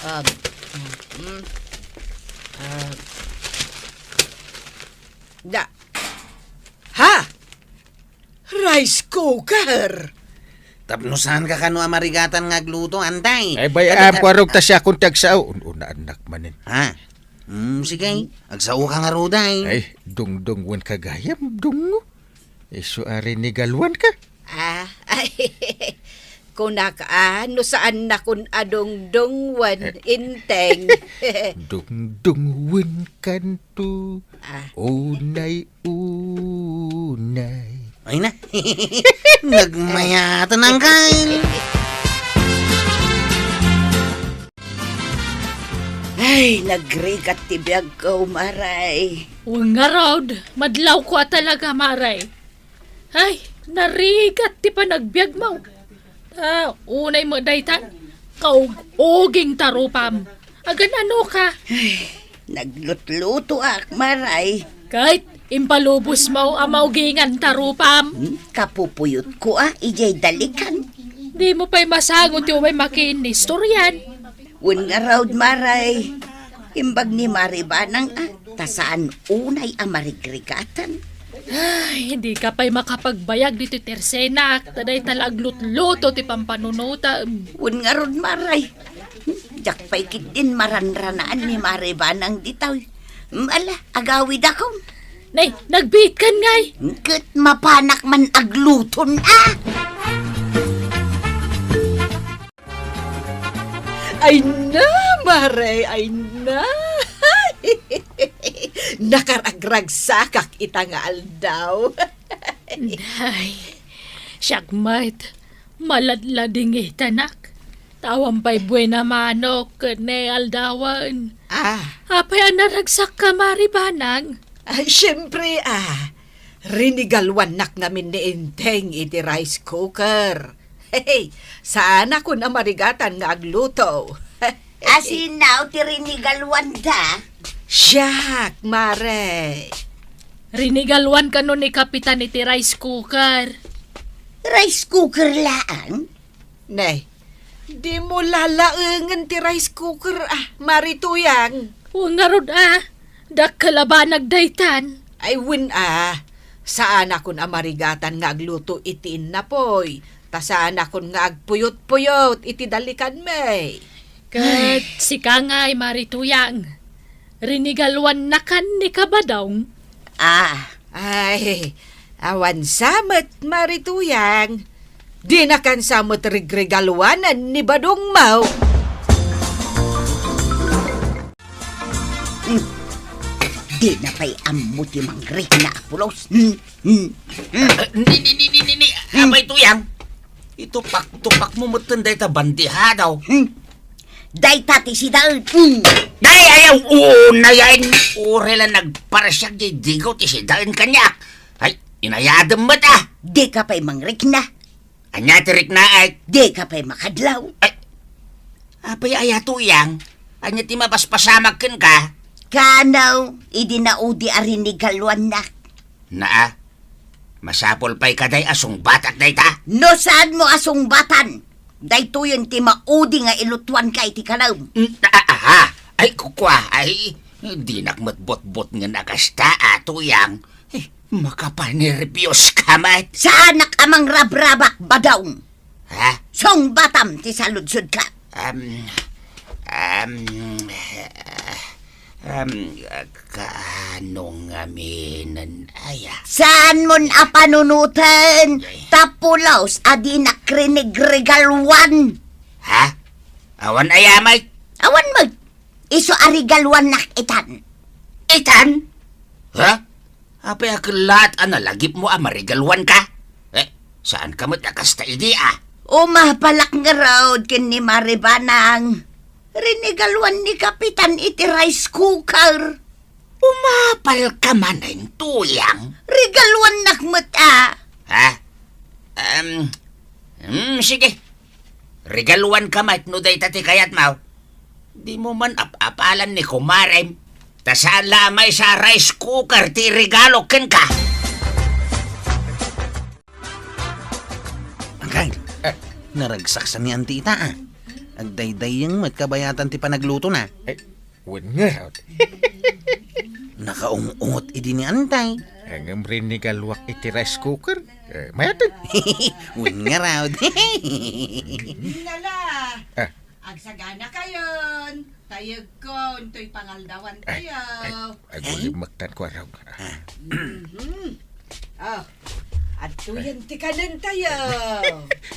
Um, mm, ah. Da. Ha? Rice cooker! Tapno saanka kano a marigatan nga agluto, Antay? Ay, bay-am, kuarog ta siakon ti agsao. Un-, unaannak manen. Ha? Hmm, sige. Agsaoka ngarud, ay. Ay, dungdungwenka gayam, dungo. Isu a rinigaluanka. Ah, ay, kunak a, no saannakon a dungdungwen, eh, Enteng. Dungdungwenkanto. Ah. Unay-unay. Ay na. Nagmayatan ang kain. Ay, nagrigat ti biagko, Maray. Wen ngarud, madlawko a talaga, Maray. Ay, narigat ti panagbiagmo. Ah, unay met daytan, kaug-uging tarupam. Agan-anoka? Ay, naglutlutoak, Maray. Ket impalubosmo a maugingan tarupam. Hmm, kapupuyotko a idiay dalikan. Dimo pay masango ti umay makiinnistorian. Wen ngarud, Maray, imbag ni Mari Banang a, ta saan unay a marigrigatan. Ay, dika pay makapagbayag ditoy tersenak, ta dayta la aglutluto ti pampanunotam. Wen ngarud, Maray, diak pay ketdin maranranaan ni Mari Banang ditoy. Mm, ala, agawidakon. Nay, nagbiitkan ngay. Ket mapanak man agluton, a. Ay na, Maray, ay na. Nakaragragsakak ita nga aldaw. Nay, siak met, maladladingitanak. Ta awan pay buena manok ken ne aldawen. Ah. Apay a naragsakka, Mari Banang? Ah, siempre, ah. Rinigaluannak ngamin ni Enteng iti rice cooker. Hey, saanakon a marigatan nga agluto. Asino ti rinigaluanda? Siak, Mare. Rinigaluan kano ni Kapitan iti rice cooker. Rice cooker laeng? Nay, dimo lalaengen ti rice cooker, a, Mari Tuyang. Wen ngarud, a, dakkel a banag daytan. Ay, wen, a, saanakon a marigatan nga agluto iti innapoy, ta saanakon nga agpuyot-puyot iti dalikanmi. Ket sika ngay, Mari Tuyang, rinigaluannakan ni Kabadong? A. Ay, awan sa met, Mari Tuyang. Dinakan sa met rigrigaluanan ni Badongmo. Hmm. Dina pay ammo ti mangrikna a pulos. Hmm. Hmm. Hmm. Ah, ni, ni, ni, ni, ni, ni, Hmm. Amay Tuyang. Itupaktupak mo metten dayta bandihadaw. Hmm. Dayta ti sidaen. Hmm. Day, ayaw, unayen. Uray la nagparsiag diay digaw ti sidaen kaniak. Ay, inayadem met, a. Dika pay mangrikna. Ania ti riknaek? Dika pay makadlaw. Ay, apay aya, Tuyang? Ania ti mapaspasamak kenka? Kano, idi naudi a rinigaluannak. Naa, masapul pay kadi a sungbatak dayta? No saanmo a sungbatan, daytoyen ti maudi nga ilutuanka iti kanaem. Mm, a-, aha, ay, kukua, ay, dinak met botbotngen a kasta, a, Tuyang. Eh, makapanerbios ka met. Saanak a mangrabrabak, Badong. Ha? Sungbatam ti saludsodka. Am, am, am, kaano ngamin aya? Saanmon a panunoten? Ay. Ta pulos a dinak rinigrigaluan. Ha? Awan aya met? Awan met. Isu a rigaluannak itan. Itan? Ha? Apay a kellaat a nalagipmo a marigaluanka? Eh, saanka met a kasta idi, a? Umapalak ngarud ken ni Mari Banang. Rinigaluan ni Kapitan iti rice cooker. Umapalka manen, Tuyang? Rigaluannak met, a. Ha? Em, hmm, sige. Rigaluanka met no dayta ti kayatmo. Dimo man ap-apalan ni kumarem, ta saan la a maysa a rice cooker ti iregalo kenka. Angkay, eh, naragsak sa ni Auntie ita, a. Agdaydayeng met kabayatan ti panaglutona. Eh, wen ngarud. Nakaung-ot idi ni Auntie. Ngem rinigaluak iti rice cooker. Eh, mayat. Wen ngarud. Nala. Ah. Agsaganakayon. Tayegko, intoy pangaldawantayo. Ay, ay, ay, agulib maktan ko, araw. Ah. Mhm. Oh, adtoyen ti kanentayo.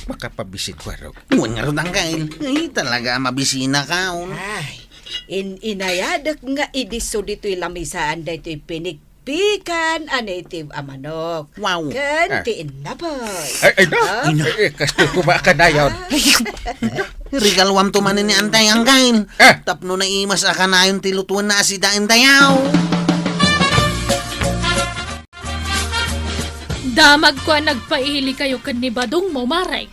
Makapabisin ko, araw. Wen ngarud, Angkay. Ay, talaga, mabisinaka, on. Ay, in-, inayadek nga idisso ditoy lamisaan daytoy pinik pikan a native a manok. Wow. Ken Ah. ti innapoy. Ay, ay, na. Ah. Ay, eh, kastoy ko ba kanayon? Ah. Ay, Regaluamto manen ni Antay, Anggail. Eh! Tapno naimas a kanayon ti lutuenna a sidaentayo. Damagko a nagpailikayo ken ni Badongmo, Mare.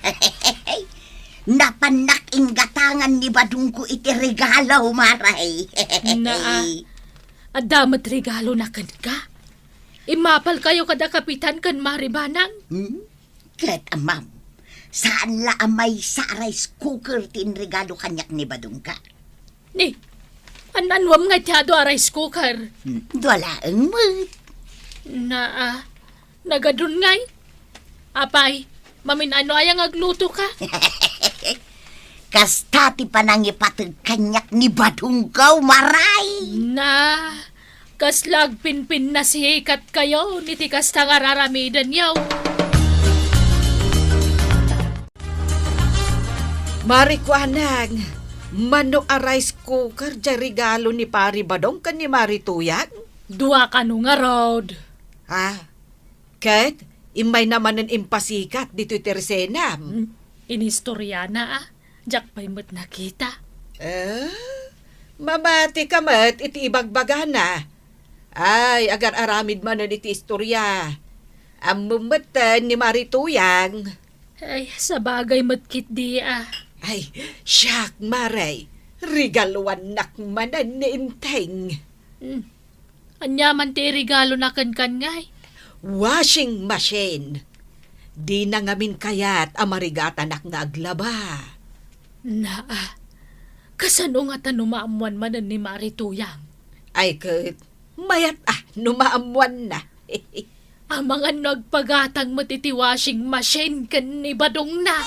Napannak inggatangan ni Badongko iti regalo, Mare. Naa, adda met regalona kenka? Immapalkayo kada Kapitan ken Mare Banang? Hmm? Ket, Amam, saan la a maysa a rice cooker ti inregalo kaniak ni Badongka. Ni, an-anuam ngay ti adu a rice cooker? Hmm, dua laeng met. Naa, nagadun ngay. Apay, mamin-ano aya nga aglutoka? Kasta ti panangipateg kaniak ni Badongko, Mare. Na, kasla agpinpinnasikat kayo iti kasta nga raramidenyo. Mare Kuanang, mano a rice cooker diay regalo ni Pari Badong ken ni Mare Tuyang? Dua kano ngarud. Ah, ket immayna manen impasikat ditoy tersenam. Hmm, inistoriana, a. Diak pay met nakita. Eh, mamatika met iti ibagbagana. Ay, agar-aramid manen iti istoria. Ammom metten ni Mare Tuyang. Ay, sabagay met ketdi, a. Ay, siak, Mare. Regaluannak manen ni Enteng. Hmm. Ania man ti iregalona kenka ngay? Washing machine. Dina ngamin kayat a marigatanak nga aglaba. Naa, kasano ngata no maammoan manen ni Mare Tuyang? Ay ket, mayat a no maammoanna. Amangan no agpagatang met iti washing machine ken ni Badongna.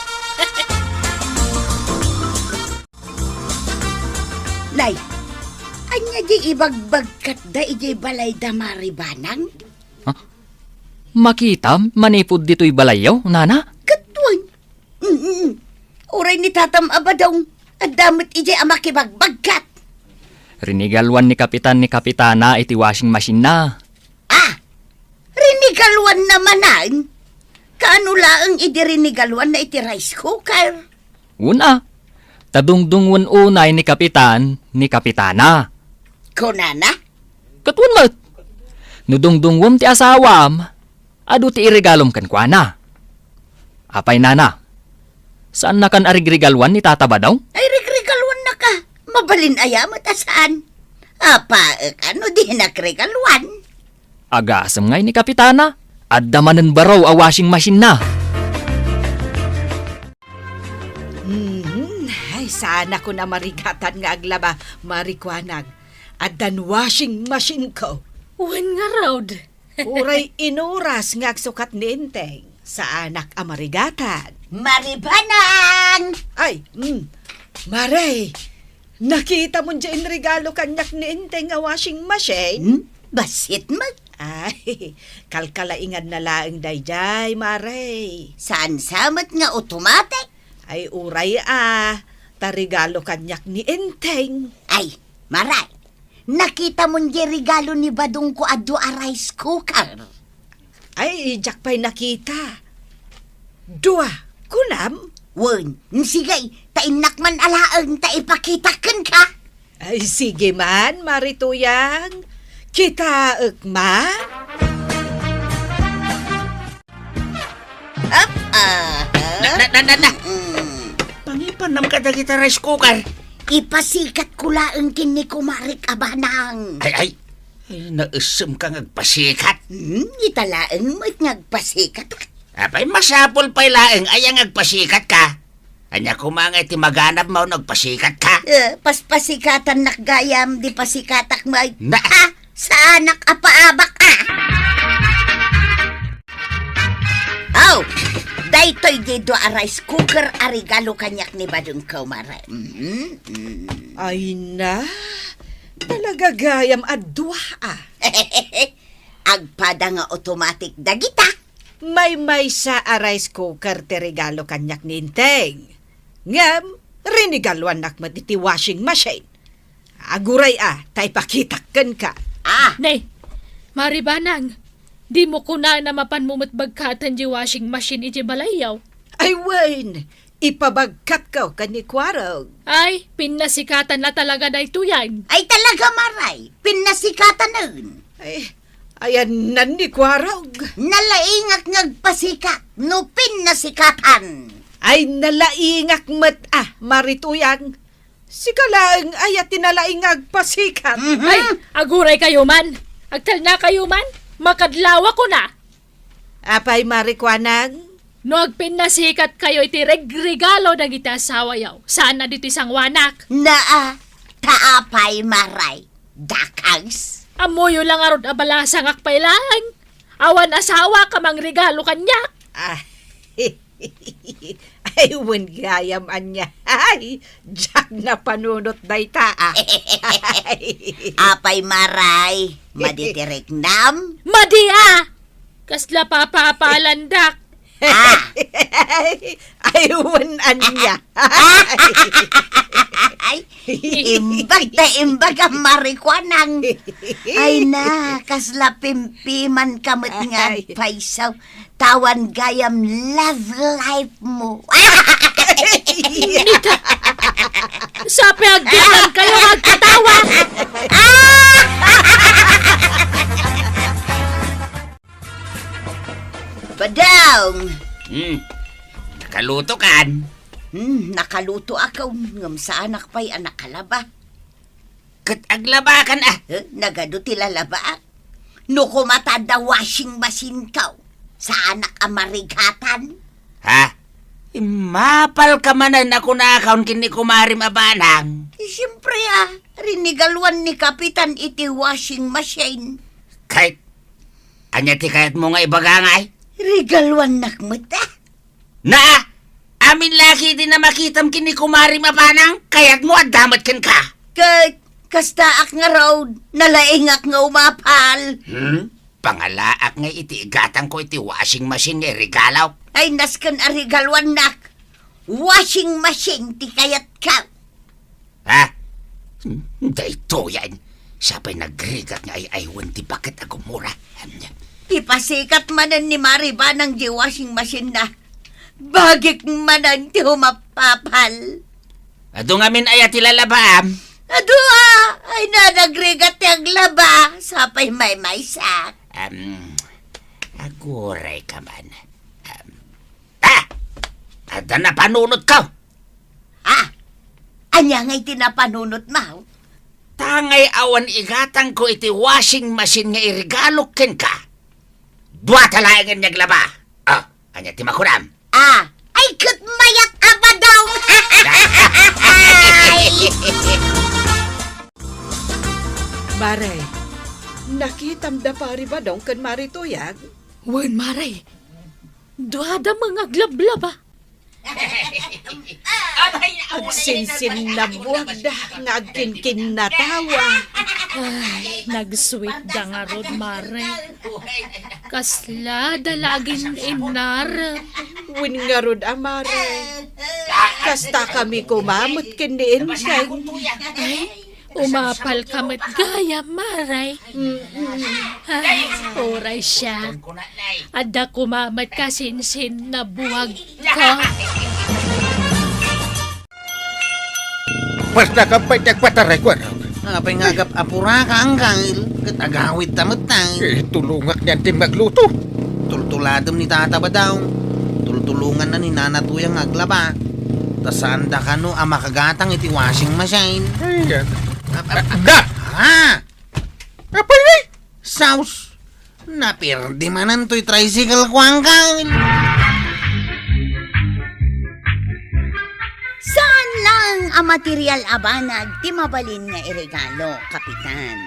Nay, ania diay ibagbagkatda idiay balayda, Mare Banang? Ha? Makitam manipud ditoy balayyo, nana? Ket wen. Mm-mm. Uray ni tatam a Badong, adda met idiay a makibagbagkat. Rinigaluan ni Kapitan ni Kapitana iti washing machine-na. Ah! Rinigaluanna manen? Kaano laeng idi rinigaluanna iti rice cooker? Wen a, ta dungdungwen unay ni Kapitan ni Kapitana. Kunana? Ket wen met. No dungdungwem ti asawam, adu ti iregalom kenkuana. Apay, nana? Saannakan a rigrigaluan ni Tata Badong? Ay, rigrigaluannaka. Mabalin aya met a saan? Apaek a no dinak rigaluan. Agasem ngay ni Kapitana, adda manen baro a washing machine-na. Mhm. Ay, saanakon a marigatan nga aglaba, Mare Kuanang. Addan washing machine-ko. Wen ngarud. Uray inuras nga agsukat ni Enteng, saanak a marigatan. Mare Banang! Ay, mm. Mare, nakitamon diay inregalo kaniak ni Enteng a washing machine? Hmm? Bassit met. Ay, kalkalainganna laeng daydiay, Mare. Saan sa met nga automatic? Ay, uray a, ta regalo kaniak ni Enteng. Ay, Mare, nakitamon diay regalo ni Badongko a dua a rice cooker? Ay, diak pay nakita. Dua, kunam? Wen, sige, ta innak man alaen ta ipakitak kenka. Ay, sige man, Mare Tuyang. Kitaek man. Ap, aha. Na, na, na, na, na. Mm. Pangipannam kadagiti rice cooker. Ipasikatko laeng ken ni Kumarek a Banang. Ay, ay. Ay, naesemka nga agpasikat. Hmm, ita laeng met nga agpasikat. Apay, masapul pay laeng aya nga agpasikatka. Ania koma nga iti maganabmo no agpasikatka? Eh, paspasikatannak gayam, di pasikatak met. Na- Ah, saanak a paabak, ah! Aw, daytoy diay dua a rice cooker a regalo kaniak ni Badongko, Mare. Mhm, mm. Ay na, talaga gayam a dua, ah. Agpada nga automatic dagita. Maymaysa a rice cooker ti regalo kaniak ni Enteng. Ngem, rinigaluannak met iti washing machine. Aguray a, ta ipakitak kenka. Ah! Ne, Mare Banang, dimo kunana mapanmo met bagkaten diay washing machine idiay balayyo? Ay wen, ipabagkatko ken ni Kuarog. Ay, pinnasikatan na talaga daytoyen. Ay talaga, Maray, pinnasikatanen. Ay, ayanna ni Kuarog. Nalaingak nga agpasikat no pinnasikatan. Ay, nalaingak met a, Mari Tuyang. Sika laeng aya ti nalaing nga agpasikat. Mhm. Ay, aguraykayo man. Agtalnakayo man. Makadlawakon a. Apay, Mari Kuanang? No agpinnasikatkayo iti regregalo dagiti asawayo, saan a ditoy sanguanak. Naa, ta apay, Maray? Dakas? Ammoyo la ngarud a balasangak pay laeng. Awan asawak a mangregalo kaniak. Ah, ay, wen gayam ania. Ay, diak napanunot dayta, a. Apay, Maray, madi ti riknam? Madi, a! Kasla papaapalandak. Ah. Ay, wen ania. Ay, imbag ta imbag a Mari Kuanang. Ay na, kasla pimpimanka met nga agpayso. Tawan gayam love life mo. Nika, sapay agbilankayo nga agkatawa. Badong! Hmm. Nakalutokan? Hmm, nakalutoakon, ngem saanak pay a nakalaba. Ket aglabakan a? Eh, nagadu ti lalabaak. No koma ta adda washing machine ko, saanak a marigatan. Ha? Immapalka manen a kunakon ken ni kumarim a banang? Eh, siempre a, rinigaluan ni Kapitan iti washing machine. Kay, ania ti kayatmo nga ibaga ngay? Rigaluannak met a. Naa, amin la ket ti namakitam ken ni kumarim a banang, kayatmo adda met kenka. Ket, kastaak ngarud, nalaingak nga umapal. Hmm? Pangalaak nga iti igatangko iti washing machine nga iregalok. Ay, nasken a rigaluannak. Washing machine ti kayatko. Ha? Daytoyen, sapay nagrigat nga ay-aywen ti baket a gumura. Ipasikat manen ni Mari Banang di washing machine na. Bagik manen ti umapapal. Adu ngamin aya ti lalabaam? Adu a, ay na nagrigat ti aglaba, sapay maymaysak. Am, aguray ka man. Am, ah! Adda napanunot ka! Ah! Ania nga iti napanunot, Maw? Tangay awan igatangko iti washing machine nga iregalok kenka. Dua ta laengen nga aglaba. Ah, ania ti makunam? Ah, ay ket mayat a badong. Ay! Mare, nakitam da Pari Badong ken Mari Tuyang? Wen, Mare. Duada nga aglablaba. Agsinsinnabuagda nga agkinkinnatawa. Ay, nagsweetda ngarud, Mare. Kasla da la agin-innar. Wen ngarud a, Mare. Kasta kami koma met ken ni Enteng. Ay, umapalka met gayam, Mare. Mm-mm. Ay, uray siak. Adda koma met kasinsinnabuagko. Basta ka pay ti agpataray, kuarog. Apay nga agap-apuraka, Angkel? Ket agawidta met, tay. Eh, tulongak niyan ti magluto. Tultuladem ni Tata Badong. Tultulonganna ni Nana Tuyang nga aglaba. Ta saanda kano a makagatang iti washing machine. Ay, yan. Ap-, ap-, Da! Ha? Apay, eh? Saus. Napirdi manen toy tricycle ko, Angkel. Saan lang a material a banag ti mabalin nga iregalo, Kapitan.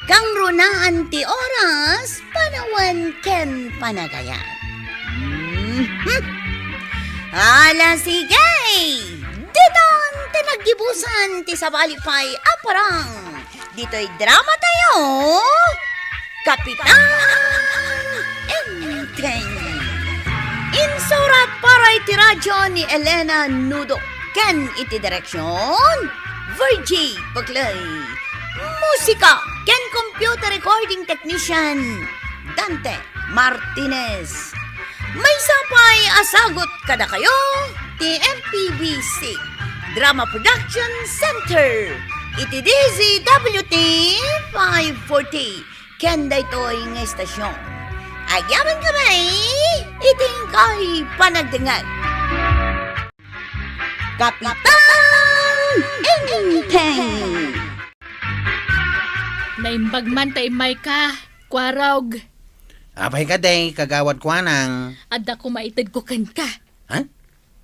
Kangrunaan ti oras, panawen ken panagayat. Mhm. Ala, sige! Ditan ti naggibusan ti sabali pay a parang. Ditoy drama tayo, Kapitan Enteng. Insurat para iti radyo ni Elena Nudo ken iti direksyon, Virgie Paclay. Musika ken computer recording technician, Dante Martinez. Maysa pay a sagut kadakayo ti M P B C Drama Production Center iti D Z W T five forty ken daytoy nga estasyon. Agyaman kami iti inkay panagdengngeg. Kapitan Enteng! Naimbag man ta immayka, Kuarog. Apay kadi, Kagawad Kuanang? Adda koma itedko kenka. Ha?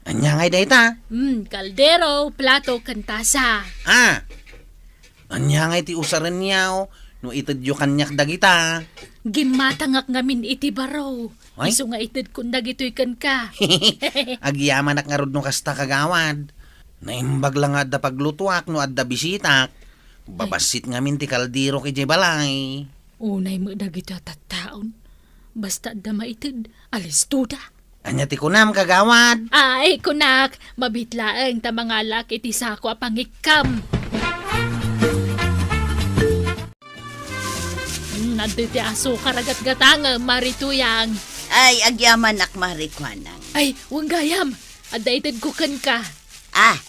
Ania ngay dayta? Hmm, kaldero, plato, ken tasa. Ah! Ania ngay ti usarenyo no itedyo kaniak dagita? Gimmatangak ngamin iti baro. Ay? Isu nga itedkon dagitoy kenka. Agyamanak ngarud no kasta, Kagawad. Naimbag la nga adda paglutuak no adda bisitak. Ay. Babassit ngamin ti kalderok idiay balay. Unay met dagitoy a tattaon. Basta adda maited, alistoda. Ania ti kunam, Kagawad? Ay, kunak, mabiit laeng ta mangalak iti sako a pangikkam. Hmm, adda ti asukar a gatgatangem, Mari Tuyang. Ay, agyamanak, Mari Kuanang. Ay, wen gayam, adda itedko kenka. Ah,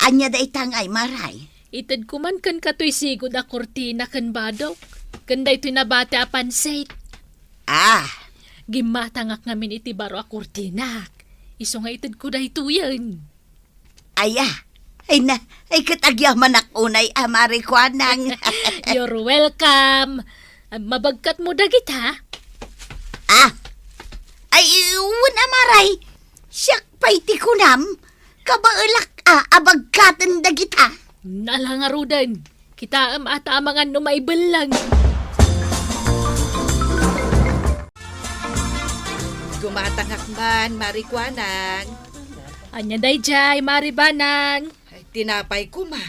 ania dayta ngay, Maray? Itedko man kenka toy sigud a kurtina ken badok, ken daytoy nabati a pansit. Ah. Gimmatangak ngamin iti baro a kurtinak. Isu nga itedko daytoyen. Aya, ay na, ay ket agyamanak unay a Mari Kuanang. You're welcome. Mabagkatmo dagita? Ah, ay, wen a Maray, siak pay ti kunam, kabaelak a, a bagkaten dagita. Nala ngaruden, kitaem a ta amangan no maibellang. Gumatangak man, Mari Kuanang. Ania daydiay, Mari Banang? Ay, tinapay koma.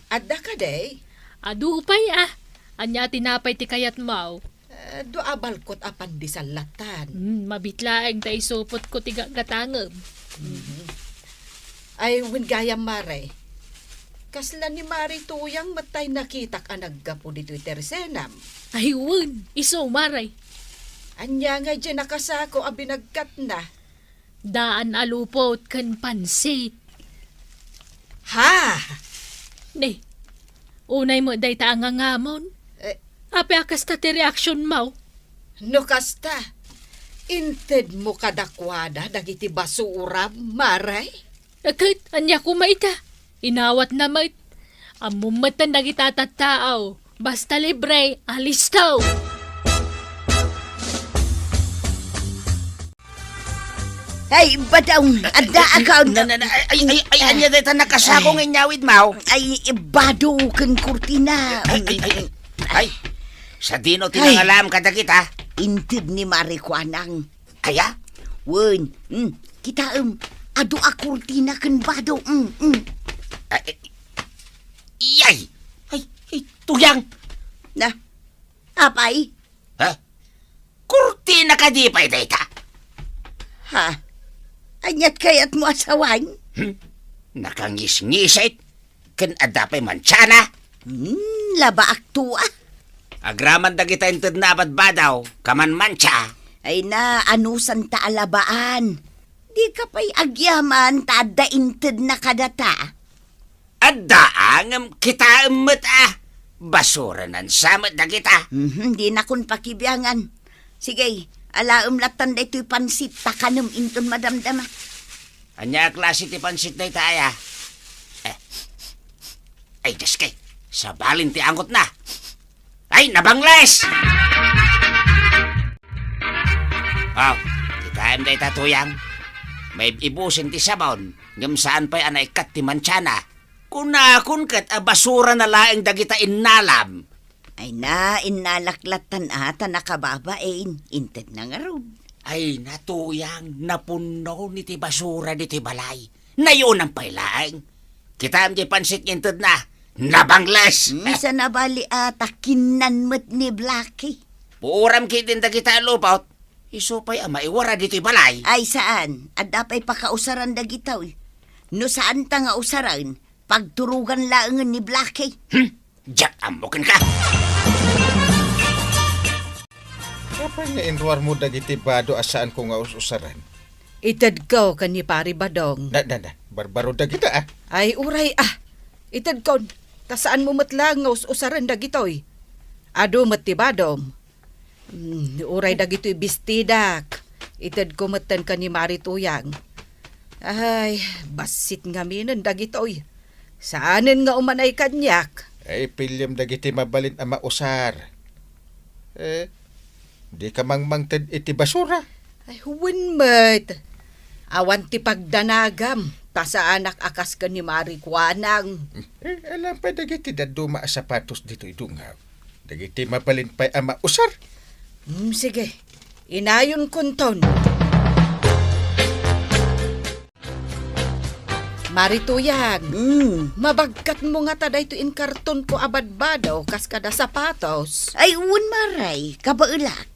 Adda kadi? Adu pay, ah. Ania tinapay ti kayatmo? Eh, dua a balkot a pandesal latan. Hmm, mabiit laeng ta isupotko ti gatgatangem. Mhm. Ay, wen gayam, Mare. Kasla ni Mari Tuyang met tay nakitak a naggapu ditoy tersenam. Ay, wen, isu, Mare. Ania ngay diay nakasako a binagkatna? Daan a lupot ken pansit. Ha? Ne, unay met dayta a ngangamon. Eh. Apay a kasta ti reaksionmo? No kasta, intedmo kadakuada dagiti basuram, Mare? Ket ania koma ita? Inawatna met. Ammom metten dagita a tattao. Basta libre, alisto! Ay, badong, adda akon. Na, na, na, ay, ay, ay, ay, ania dayta nakasako nga inyawidmo? Ay, bado ken kurtina. Ay, ay, ay, ay. Ay, sadino ti nangalam kadagita? Inted ni Mari Kuanang. Aya? Wen, mm, kitaem, adu a kurtina ken bado. Mm, mm. Ay, ay, iyay! Ay, ay, Tuyang! Na, apay? Ha? Kurtina kadi pay dayta? Ha? Aniat kayatmo a sawen? Hmm? Nakangisngisit? Ken adda pay mantsana? Hmm, labaakto, ah. Agraman dagita intedna a badbado, kaman mantsa. Ay na, anusanta a labaan. Dika pay agyaman ta adda intedna kadata. Adda, ngem kitaem met, ah. Basuranan sa met dagita. Mhm, dinakon pakibiangan. Sige, alaem lattan daytoy pansit ta kanem inton madamdama. Ania a klase ti pansit dayta aya? Eh. Ay, Diyos kay, sabalen ti angotna. Ay, nabangles! Aw, kitaem dayta, Tuyang. Maib-ibusen ti sabon, ngem saan pay a naikkat ti mantsana. Kunakon ket a basurana laeng dagita innalam. Ay na, innalak lattan a ta nakababain, intedna ngarud. Ay na, Tuyang, napunno ni ti basura ditoy balay. Nayunan pay laeng. Kitaem diay pansit nga intedna, nabangles! Hmm, sana bali a ta kinnan met ni Blackie. Puoram ketdin dagita a lupot, isu pay a maiwara ditoy balay. Ay, saan. Adda pay pakausaran dagitoy. No saanta nga usaren, pagturogan laengen ni Blackie. Hmm? Diak ammo kenka. Apay nga inruarmo dagiti bado a saanko nga us-usaren? Itedko ken ni Pari Badong. Na, na, na. Barbaro dagita, ah. Ay, uray, ah. Itedkon. Ta saanmo met laeng nga us-usaren dagitoy. Adu met ti badom. Hmm, uray dagitoy bestidak. Itedko metten ken ni Mari Tuyang. Ay, bassit ngaminen dagitoy. Saanen nga umanay kaniak. Ay, piliem dagiti mabalin a mausar. Eh, dika mangmangted iti basura. Ay, wen met. Awan ti pagdanagam, ta saanak a kas ken ni Mari Kuanang. Eh, alam pay dagiti dadduma a sapatos ditoy dungaw. Dagiti mabalin pay a mausar. Hmm, sige. Inayonkonton. Mari Tuyang, mm, mabagkatmo ngata daytoy inkartonko a badbado kas kada sapatos? Ay, wen, Maray, kabaelak.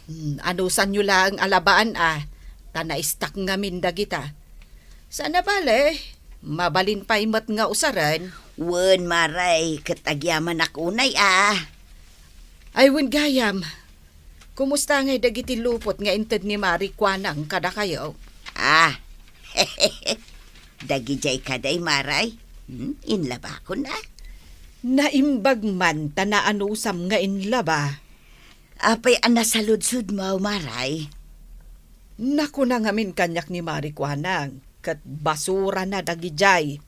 Hmm, anusanyo laeng a labaan a, ta naistak ngamin dagita. Saan a bale, mabalin pay met nga usaren. Wen, Maray, ket agyamanak unay a. Ay, wen gayam. Kumusta ngay dagiti lupot nga inted ni Mari Kuanang kadakayo? Ah, dagidiay kadi, Maray? Hmm, inlabakon a. Naimbag man ta naanusam nga inlaba. Apay a nasaludsodmo, Maray? Nakuna ngamin kaniak ni Mari Kuanang, ket basurana dagidiay.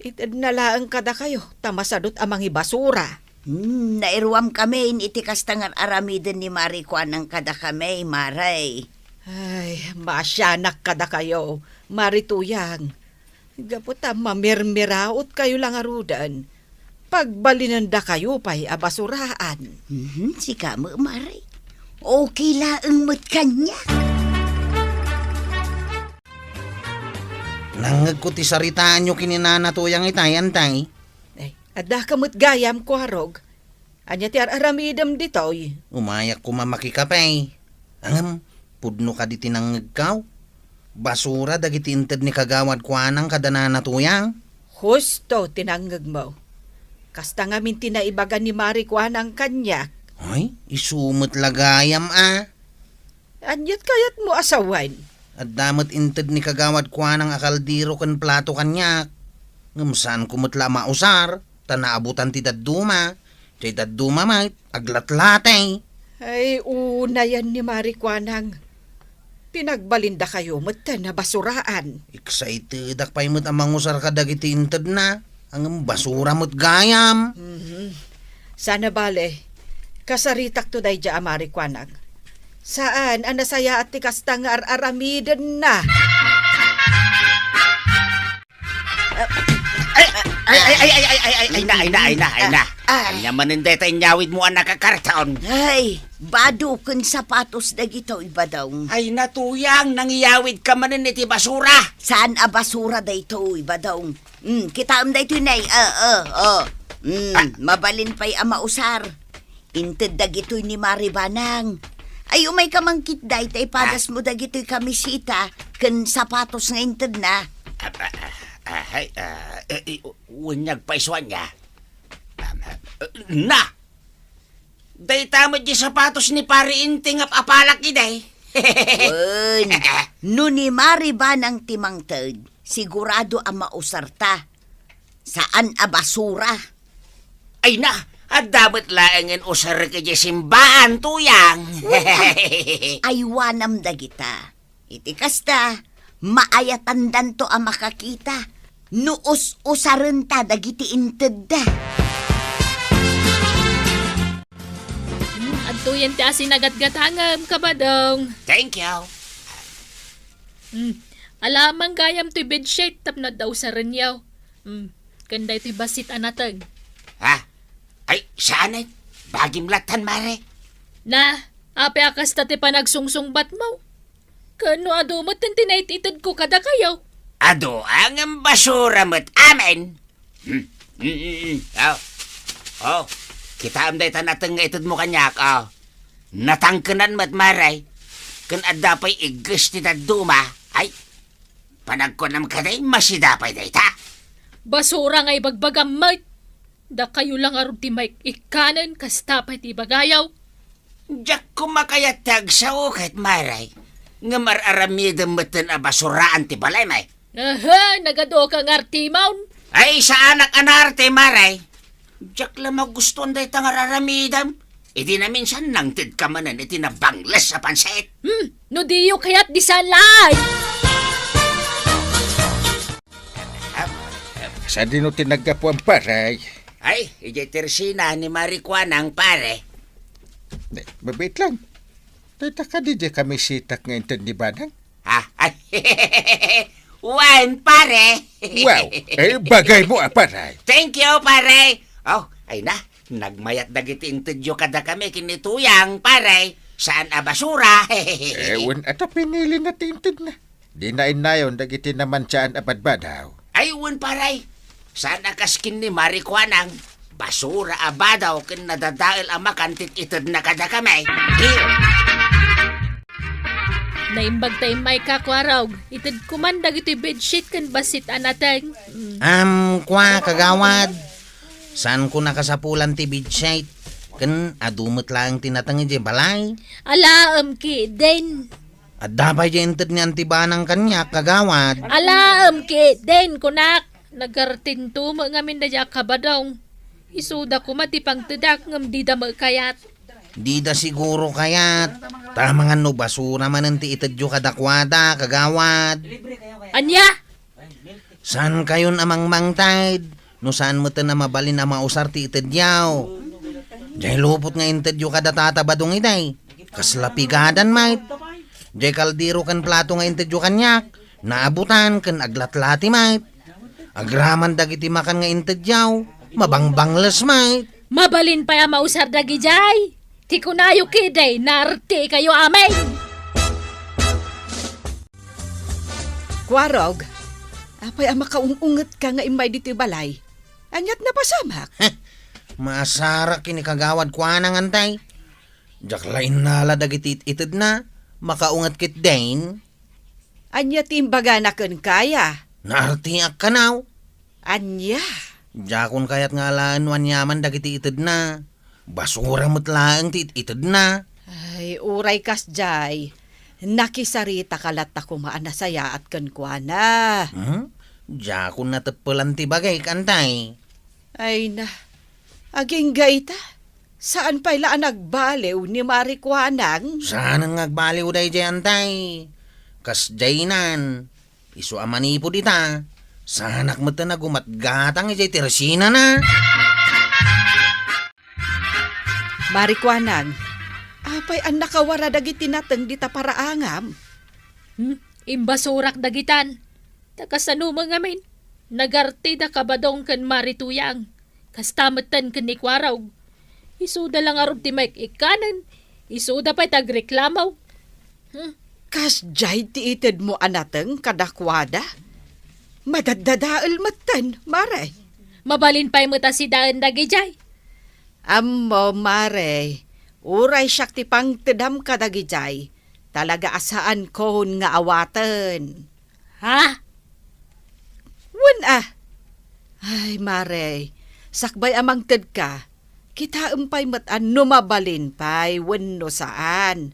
Itedna laeng kadakayo, ta masadut a mangibasura. Hmm, nairuamkamin iti kasta nga ar-aramiden ni Mari Kuanang kadakami, Maray. Ay, maasianak kadakayo, Mari Tuyang. Gapu ta mamirmirautkayo la ngaruden, pagbalinendakayo pay a basuraan. Mhm, sika met, Maray. Okay laeng met kaniak. Nangngegko ti saritaanyo ken ni Nana Tuyang itay, Antay. Ay, addaka met gayam, Kuarog. Ania ti ar-aramidem ditoy? Umayak koma makikape. Ngem, pudno kadi ti nangngegko? Basura dagiti inted ni Kagawad Kuanang kada Nana Tuyang. Husto ti nangngegmo. Kasta ngamin ti naibaga ni Mari Kuanang kaniak. Ay, isu met la gayam a. Aniat kayatmo a sawen? Adda met inted ni Kagawad Kuanang a kaldero ken plato kaniak. Ngem saanko met la a mausar, ta naabutan ti dadduma. Ti dadduma met, aglatlati. Ay, unayen ni Mari Kuanang. Pinagbalindakayo metten a basuraan. Excitedak pay met a mangusar kadagiti intedna. Ngem basura met gayam. Mhm. Saan a bale, kasaritakto daydiay a Mari Kuanang. Saan a nasayaat ti kasta nga ar-aramidenna. Ay, ay, ay, ay, ay, ay, ay, ay, na, ay, na, ay, na, ay, na. Ah, ah. Ania manen dayta inyawidmo a nakakarton? Ay, bado ken sapatos dagitoy, Badong. Ay, na, Tuyang, nangiyawidka manen iti basura. Saan a basura daytoy, Badong? Mm, kitaem daytoy, nay. Ah, ah, ah. Mm, ah, mabalin pay a mausar. Inted dagitoy ni Mari Banang. Ay, umayka mangkitday ta ipadasmo dagitoy kamiseta ken sapatos nga intedna. Ah, ah, ah, ah, hay, ah, eh, eh, unyag pay isu ania. Ah, ah, na! Dayta met di sapatos ni Pari Inting a apalak idi. Wen, no ni Mari Banang ti mangted, sigurado a mausarta. Saan a basura. Ay na, adda met laengen usarek idiay simbaan, Tuyang. Aywanam dagita. Iti kasta, maayatandanto a makakita no us-usarenta dagiti intedda. Hmm, adtoyen ti asinagatgatangem, Kabadong. Thank you. Hmm, ala man gayam toy bedsheet tapno adda usarenyo. Hmm, ken daytoy bassit a nateng. Ha? Ay, saanen? Bagim lattan, Mare. Na, apay a kasta ti panagsungsungbatmo? Ken no adu met ti naititedko kadakayo? Adu, ngem basura met amin. Hmm. Mm, mm, mm. Oh. Oh. Kitaem dayta nateng nga itedmo kaniak, oh. Natangkenan met, Mare. Ken adda pay igges ti dadduma. Ay, panagkunam kadi, masida pay dayta. Basura nga ibagbagam met. Dakayo la ngarud ti maik-ikkanen, kasta pay ti ibagayo. Diak koma kayat ti agsao ket, Mare. Ngem ar-aramidem metten a basuraan ti balay, Mare. Aha, nagaduka nga artimon? Ay, saanak a naarte, Mare. Diak la magustuan dayta nga ar-aramidem. Idi naminsan, nangted ka manen iti nabangles a pansit. Hmm, no diyo kayat, di salay! Sadino ti naggapuan, pare? Ay, idiay tersina ni Mare Kuanang, pare. Eh, mabit lang. Dayta kadi diay kamisita nga inted ni Banang? Ha? Ay, wen, pare. Wow! Eh, bagay mo, a, pare. Thank you, pare. Oh, ay na, nagmayat dagiti intedyo kadakami ken ni Tuyang, pare. Saan a basura. Eh, wen, ata pinili na ti inted na. Di nainnayon dagiti namantiaan a badbadaw. Ay, wen, pare. Saan a kas ken ni Mare Kuanang, basura a badaw ken nadadael a makan ti itedna kadakami. Iyo. Naimbag ta immay ka, Kuarog. Ited koman dagiti bedsheet ken bassit a nateng. Mm. Am, kua, kagawad. Saanko nakasapulan ti bedsheet. Ken adu met laeng ti nateng idiay balay. Alaem ketdin. Adda pay diay inted ni Auntie Banang kaniak, kagawad. Alaem ketdin, kunak. Nagartinto met ngamin daydiay a kabadong. Isuda koma ti pangtedak ngem dida met kayat. Dida siguro kayat. Ta amangan no basura manen ti itedyo kadakuada, kagawad. Ania? Saankayon a mangmangted no saan metten a mabalin a mausar ti itedyo. Diay lupot nga intedyo kada tata Badong idi, kasla pigadan met. Diay kaldero ken plato nga intedyo kaniak, naabutan ken aglatlati met. Agraman dagiti makan nga intedyo, mabangbangles met. Mabalin pay a mausar dagidiay. Ti kunayo ketdi, naartikayo amin. Kuarog, apay a makaung-ungetka nga immay ditoy balay? Aniat napasamak? Heh, maasarak ken ni Kagawad Kuanang, Antay. Diak la innala dagiti it-itedna, makaunget ketdin. Ania ti imbagana kenka, aya? Naartiak kano. Ania? Diakon kayat nga alaen no aniaman dagiti itedna. Basura met laeng ti it-itedna. Ay, uray kasdiay, nakisaritaka latta koma a nasayaat kenkuana. Hmm? Diakon nateppelan ti bagik, Antay. Ay na, agingga ita, saan pay la a nagbaliw ni Mare Kuanang? Saanen nga agbaliw daydiay, Antay. Kasdiaynan, isu a manipud ita, saanak metten a gumatgatang idiay tersinana. Mare Kuanang, apay a nakawara dagiti nateng dita paraangam? Hmm? Imbasurak dagitan. Ta kasano met ngamin, nagartida Kabadong ken Mare Tuyang. Kasta metten ken ni Kuarog. Isuda la ngarud ti maik-ikkanen, isuda pay ti agreklamo. Hmm. Kasdiay ti itedmo a nateng kadakuada? Madaddadael metten, Mare. Mabalin pay met a sidaen dagidiay. Ammo, Mare, uray siak ti pangtedam kadagidiay, talaga a saankon nga awaten. Ha? Wen a. Ay, Mare, sakbay a mangtedka, kitaem pay met a no mabalin pay wenno saan.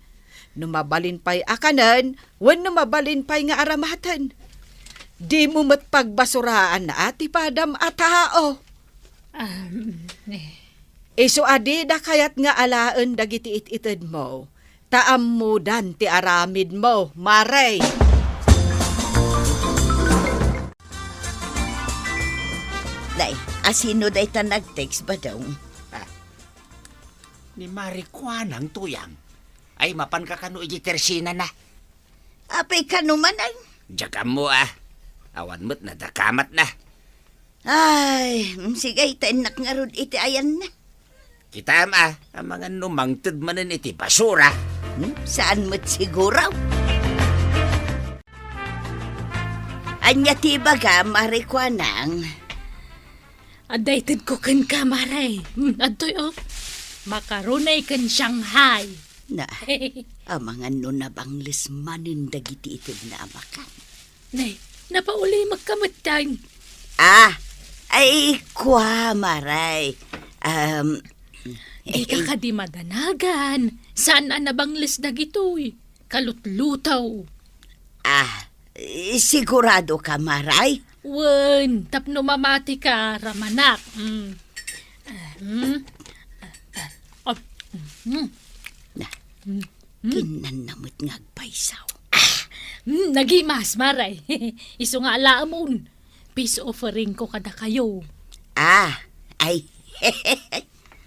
No mabalin pay a kanen, wenno mabalin pay nga aramaten. Dimo met pagbasuraan a ti padam a tao. Um, eh. Isu a dida kayat nga alaen dagiti it-itedmo, ta ammodan ti aramidmo, Mare. Nay, asino dayta nag-text, Badong? Ah, ni Mare Kuanang, Tuyang. Ay, mapanka kano iti tersinana? Apay kano manen? Diak ammo, ah. Awan met nadakamatna. Ay, mm, sige, ta innak ngarud iti ayanna. Kitaem, ah, amangan no mangted manen iti basura. Hmm? Saan met siguro? Ania ti ibaga, Mare Kuanang? Adda itedko kenka, Mare. Hmm, adtoy, oh. Macaroni ken Shanghai. Na, amangan no nabangles manen dagiti itedna a makan. Nay, napaulimekka metten. Ah, ay, kua, Mare. Um, Dika kadi madanagan. Saan a nabangles dagitoy. Kalutluto. Ah, sigurado ka, Maray? Wen, tapno mamati ka, ramanak. Mm. Ah, mm. Ah, ah, oh. Mm. Na, Mm. Kinnanna met nga agpaysaw. Ah, mm, nagimas, Maray. Isu nga alaemon. Peace offering ko kadakayo. Ah, ay.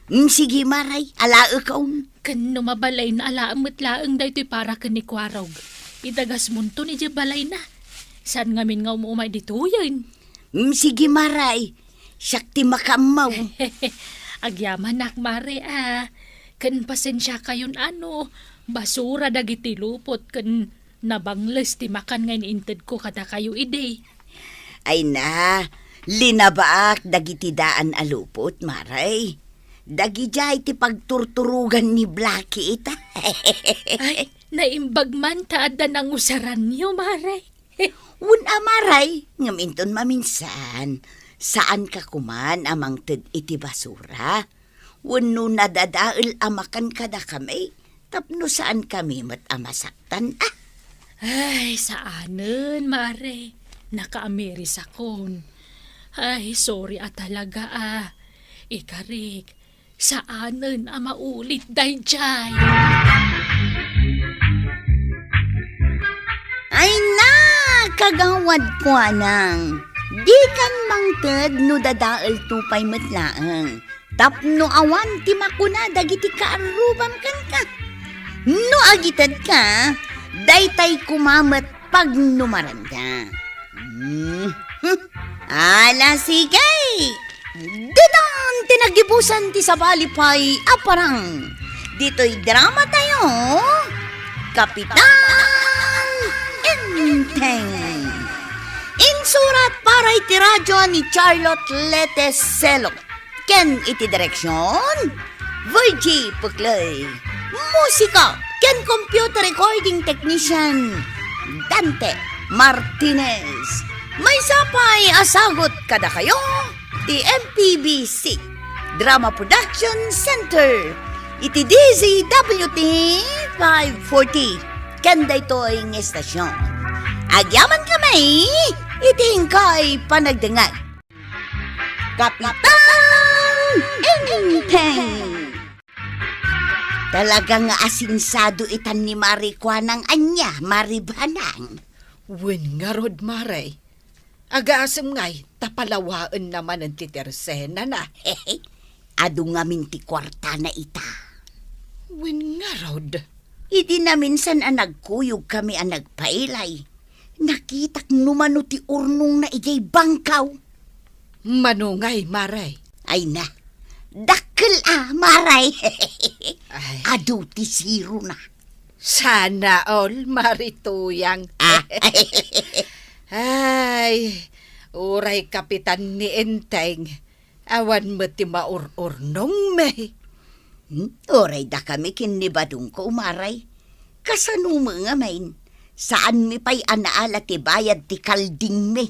Mm, sige, Maray, alaekon. Ken no mabalin, alaem met laeng daytoy para ken ni Kuarog. Idagasmonto idiay balayna. Saan ngamin nga um-umay ditoyen? Mm, sige, Maray. Siak ti makaammo. Agyamanak, Maray, a. Ken pasensiakayon a no basura dagiti lupot ken nabangles ti makan nga in-intedko kadakayo idi. Ay na, linabaak dagiti daan a lupot, Maray. Dagidiay ti pagturturogan ni Blackie ita. Ay, naimbag man ta adda nangusaranyo, Maray. Wen a, Maray, ngem inton maminsan, saanka koman a mangted iti basura. Wenno nadadael a makan kadakami, tapno saankami met a masaktan, a? Ay, saanen, Maray. Nakaamirisakon. Ay, sorry a talaga, a. Ikarik, saanen a maulit daydiay. Ay na, Kagawad Kuanang, dikan mangted no dadaelto pay met laeng. Tapno awan ti makuna dagiti kaarrubam kenka. No agitedka, daytay koma met pagnumaranda. Hmm. Ala, sige. Ditan ti nagibusan ti sabali pay a parang. Ditoy drama tayo, Kapitan Enteng. Insurat para iti radyo ni Charlotte Lete Selok. Ken iti direksion, Virgie Puclay. Musika ken computer recording technician, Dante Martinez. Maysa pay a sagut kadakayo ti M P B C Drama Production Center iti D Z W T five forty ken daytoy nga estasion. Agyaman kami iti inkay panagdengngeg. Kapitan Enteng. Talaga nga asinsado itan ni Mari Kuanang ania, Mari Banang. Wen ngarud, Mari. Agasem ngay, ta palawaenna manen ti tersenana. Adu ngamin ti kuartana ita. Wen ngarud. Idi naminsan a nagkuyog kami a nagpailay, nakitak no mano ti urnongna idiay bangkaw. Mano ngay, Mari? Ay na, dakkel a, Mari. Ay. Adu ti sirona. Sana all, Mari Tuyang. Ah. Ay, uray kapitan ni Enteng. Awan met ti maur-urnongmi. Hmm? Uray dakami ken ni badongko, Mari. Kasano met ngamin? Saanmi pay a naala ti bayad ti kaldingmi,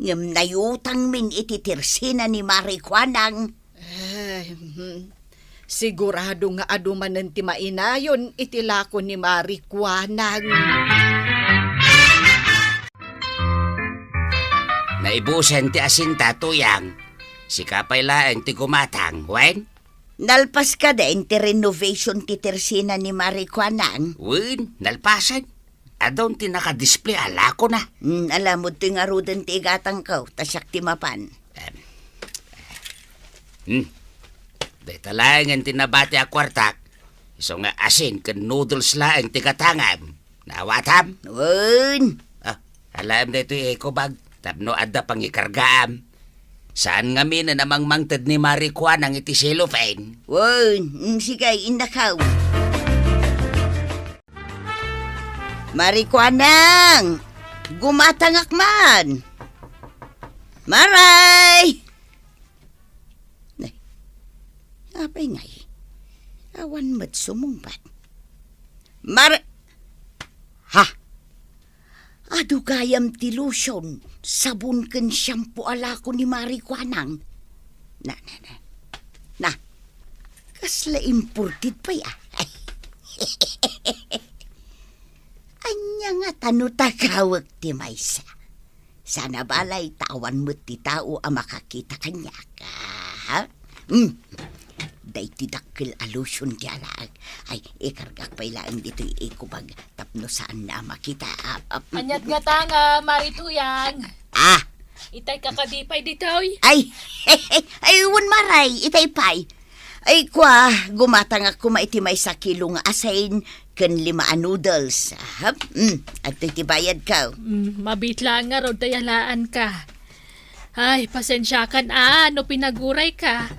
ngem nayutangmin iti tersena ni Mari Kuanang. Eh, hmm. Sigurado nga adu manen ti mainayon iti lako ni Mari Kuanang. Naibusen ti asinta, Tuyang. Sika pay laeng ti gumatang, wen? Nalpas kadin ti renovation ti tersena ni Mari Kuanang? Wen, nalpasen. Adun ti nakadisplay a lakona. Hmm, alamod ti ngaruden ti igatangko, ta siak ti mapan. Em. Hmm. Dayta laengen ti nabati a kuartak. Isu nga asin ken noodles laeng ti gatangam. Naawatam? Wen. Ah, alaem daytoy eco bag tapno adda pangikargaam. Saan ngamin a mangmangted ni Mari Kuanang iti cellophane? Wen, mm, sige, indakaw. Mari Kuanang! Gumatangak man! Maray! Nay, apay ngay? Awan met sumungbat. Mar-, ha? Adu gayam ti lotion, sabon ken shampoo a lako ni Mari Kuanang. Na, na, na. Na. Kasla imported pay, ah. Ania ngata no takawek ti maysa? Saan a balay ta awan met ti tao a makakita kaniak, ah. Hmm. Daytoy dakkel a lotion ti alaek. Ay, ikargak pay laeng ditoy ekobag tapno saanna a makita. Ah, ah, mm. Aniat ngata nga, Mari Tuyang? Ah. Itay ka kadi pay ditoy? Ay, ay, wen, Mari, itay pay. Ay, kua, gumatangak koma iti maysa kilo nga asin ken lima a noodles. Aha, mm, adtoy ti bayadko. Mm, mabiit laeng ngarud ta yalaanka. Ay, pasensiakan a no pinagurayka.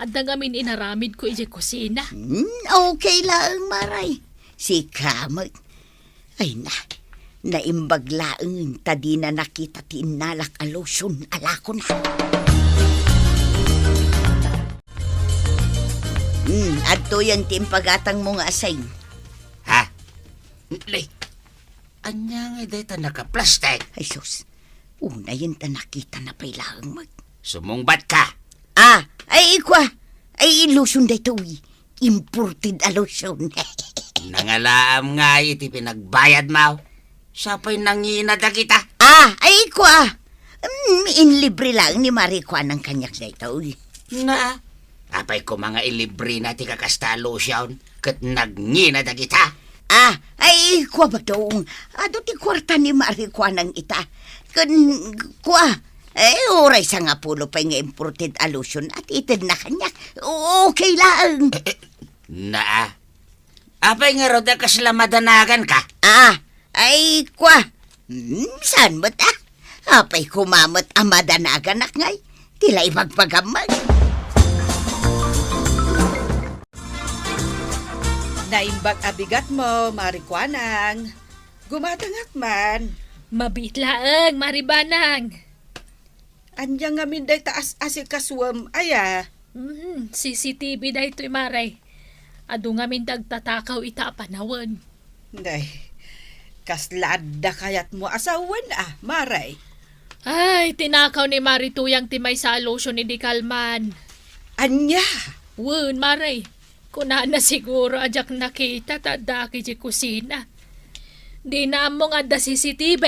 Adda ngamin inaramidko idiay kusina. Hmm, okay laeng, Mari. Sika met. Ay na, naimbag laeng ta dina nakita ti innalak a lotion a lakona. Hmm, adtoyen ti impagatangmo nga asin. Ha? Lay, ania ngay dayta nakaplastik? Ay sus, unayen ta nakitana pay laeng met. Sumungbatka! Ah, ay, kua. Ay, lotion daytoy. Imported a lotion. Nangalaam ngay iti pinagbayadmo. Siak pay nangina dagita. Ah, ay, kua. Mm, inlibre laeng ni Mari Kuanang kaniak daytoy. Na, apay koma nga ilibrena ti kakasta a lotion ket nangina dagita? Ah, ay, kua, Badong. Adu ti kuarta ni Mari Kuanang ita. Ken, kua, eh, uray sangapulo pay nga imported a lotion a ti itedna kaniak. Okay laeng. Eh, eh, naa. Apay ngarud a kasla madanaganka? Ah, ay, kua. Hmm, saan met, ah? Apay koma met a madanaganak ngay? Ti la ibagbagamag. Naimbag a bigatmo, Mari Kuanang. Gumatangak man. Mabiit laeng, Mari Banang. Ania ngamin dayta as-asikasuem, aya? Hmm, C C T V daytoy, Mari. Adu ngamin ti agtatakaw ita a panawen. Nay, kasla adda kayatmo a sawen, a, Mari? Ay, tinakaw ni Mari Tuyang ti maysa a lotion idi kalman. Ania? Wen, Mari. Kunana siguro a diak nakita ta addaak idiay kusina. Dina ammo nga adda C C T V.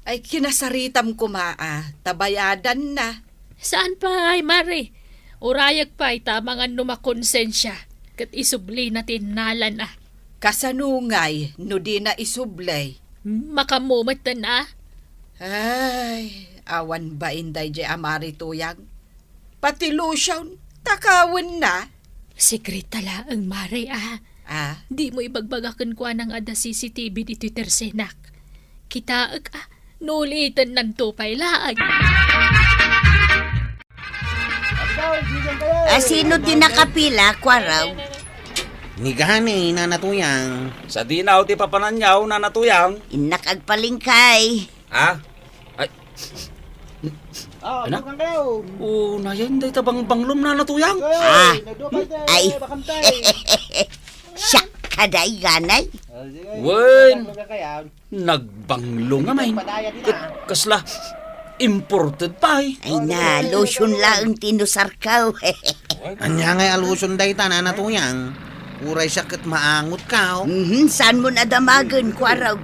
Ay, kinasaritam koma a, ta bayadanna. Saan pay, Mari. Urayek pay ta amangan no makonsensia ket isublina ti innalana. Kasano ngay no dina isubli? Makamumetten a. Ay, awan bain daydiay a Mari Tuyang. Pati lotion, takawenna. Sekreto laeng, Mari, a. Ah? Dimo ibagbaga kenkuana nga adda C C T V ditoy tersenak. Kitaek, a, no ulitennanto pay laeng. A, sino ti nakapila, Kuarog? Ni gani, Nana Tuyang. Sadino ti papananyo, Nana Tuyang? Innak agpalengke. Ha? Ay. Ah, Ana? Bukang kayo. Oh, nayan, dayta bangbanglom, Nana Tuyang. Ay, Ah. Nagdupay tayo, Ay. Bakantay. Siak ka, day, ganay. Ah, sige. Wen. Bukang kayo. Nagbanglo nga, may. Padaya din, Ket ah. Kasla, imported pay. Ay na, lotion laeng ti inusarko. Ania ngay a lotion dayta, Nana Tuyang? Uray siak ket maangot ka, oh. Mhm, saan mo nadamagen, Kuarog?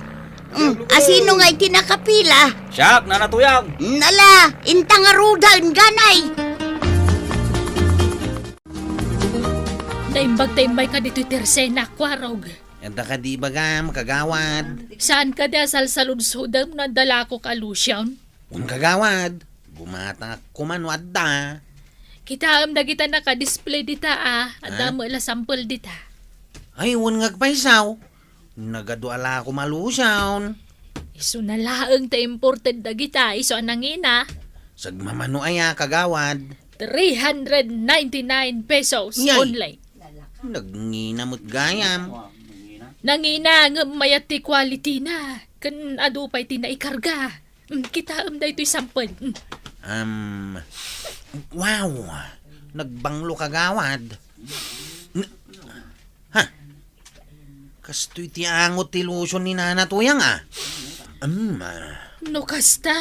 Mm, a, sino ngay ti nakapila? Siak, Nana Tuyang. Mm, ala, inta ngaruden, ganay. Naimbag ta immayka ditoy tersenak, Kuarog. Adda kadi ibagam, kagawad? Saan kadi a salsaludsodem no adda lakok a lotion? Wen, kagawad, gumatangak koma no adda. Kitaem dagita naka-display dita, a. Adda Ah? met la sample dita. Ay, wen nga agpayso. Nagadu a lakom a lotion. Isuna laeng ta imported dagita, isu a nangina. Sagmamano aya, kagawad? Three hundred ninety-nine pesos Yay! only. Nagngina met gayam. Nangina, ngem mayat ti quality na. Ken adu pay ti naikarga. Mm, kitaem daytoy sample. Mm. Um, wow! Nagbanglo, kagawad. N-, ha? Kastoy ti angot ti lotion ni Nana Tuyang, a. Um, ah. No kasta,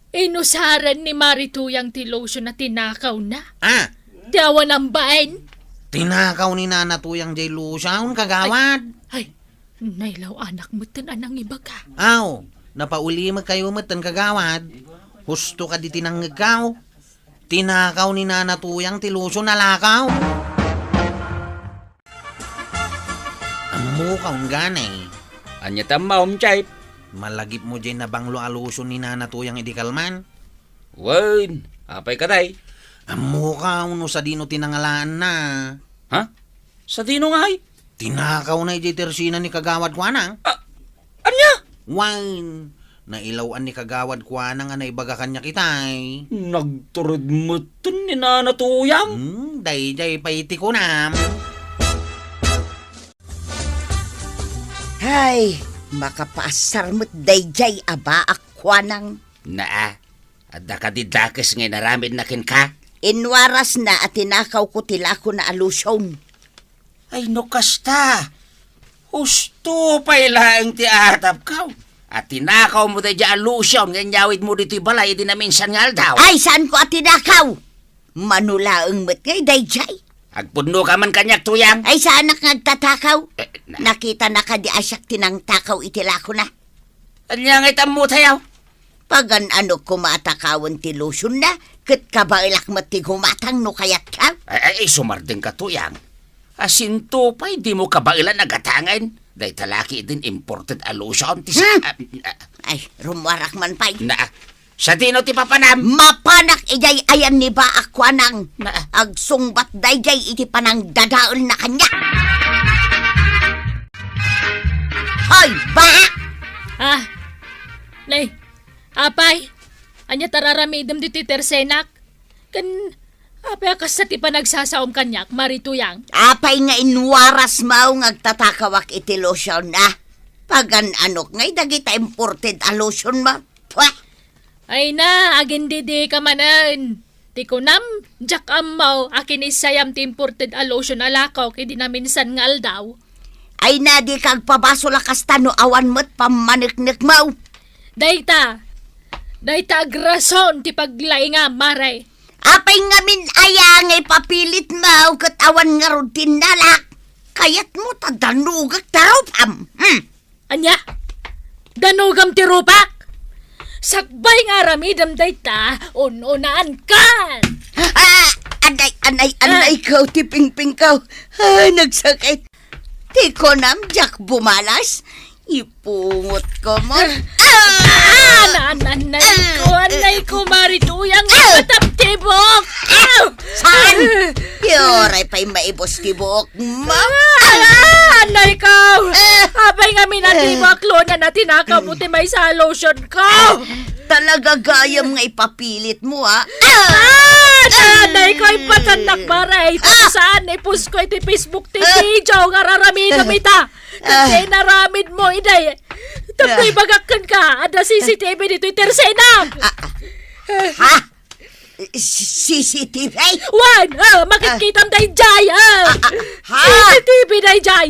inusaren ni Mari Tuyang ti lotion a tinakawna. Ah! Ti awan ambaen. Tinakaw ni Nana Tuyang jay lotion, kagawad. Ay, ay, nailaw-anak metten a nangibaga. Aw, napaulimekkayo metten, kagawad. Husto kadi ti nangngegkaw. Tinakaw ni Nana Tuyang ti lotion a lakaw. Ammokaw gani. Ania ti ammom, Chief? Malagipmo jay nabanglo a lotion ni Nana Tuyang idi kalman? Wen, apay kadi? Ammokaw no sadino ti nangalaanna. Ha? Sadino ngay? Tinakawna idiay tersina ni Kagawad Kuanang. Ah, ania? Wen, nailaw-an ni Kagawad Kuanang a naibaga kaniak itay. Nagtured metten ni Nana Tuyang? Hmm, daydiay pay ti kunam. Hay, makapaasar met daydiay a baak Kuanang. Naa, adda kadi dakes nga inaramidna kenka? Inwarasna a tinakawko ti lakona a lotion. Ay, no kasta, husto pay laeng ti atapkaw. A tinakawmo daydiay a lotion nga inyawidmo ditoy balay idi naminsan nga aldaw. Ay, saanko a tinakaw? Mano laeng met ngay daydiay. Agpudno ka man kaniak, Tuyang. Ay, saanak nga agtatakaw? Eh, na- Nakitana kadi a siak ti nangtakaw iti lakona. Ania ngay ti ammo tayaw? Pagan-anok koma a takawen ti lotionna, ket kabaelak met ti gumatang no kayatkaw. Ay, ay, ay, sumardengka, Tuyang. Asinto pay dimo kabaelan a gatangen. Dayta la ketdin imported a lotion ti sa-, Hmm. ah, ah. Ay, rummuarak man pay. Na, sadino ti papanam? Mapanak idiay ayan ni Baak Kuanang. Na. Agsungbat daydiay iti panangdadaelna kaniak. Hoy, Baak! Ah, nay, apay, ania ti ar-aramidem ditoy tersenak? Ken apay a kasta ti panagsasaom kaniak, Mari Tuyang? Apay nga inwarasmo nga agtatakawak iti lotion, a? Pagan-anok ngay dagita imported a lotionmo? Pweh! Ay na, agindidika manen. Ti kunam, diak ammo a kinissayam ti imported a lotion a lakok idi naminsan nga aldaw. Ay na, dika agpabasol a kasta no awan met pammaneknekmo. Dayta, dayta agrason ti paglaingam, Mare. Apay ngamin aya nga ipapilitmo ket awan ngarud ti innalak? Kayatmo ta danogek ti rupam. Hmm. Ania? Danogam ti rupak? Sakbay nga aramidem dayta, un-unaankan! Ah! Anay, anay, anay Ah! ko, ti pingpingko. Ay, nagsakit. Ti kunam, diak bumalas. Ipungot ko man. Ah! Ah! Anay ko, anay ko, Mari Tuyang, Ah! mataptibok! Ah! Saan? Yoray pay maibus ti buok mo. Ah! Anay ko! Ah! Apay ngamin a di mo aklona na tinakawmo ti maysa a lotion ko? Talaga gayam nga ipapilitmo, a. Ah! Anay ko, ipatannak, Mare. Ita Ah! saan, ipost ko iti Facebook ti Ah! video nga ar-aramidem ita. Ah! Ket inaramidmo, iday. Tapno Ah! ibagak kenka, adda C C T V ditoy tersenak. Ah! Ha? C-, C C T V? Wen, ah, makitkitam daydiay, ah. Ah, ah, ha? C C T V daydiay.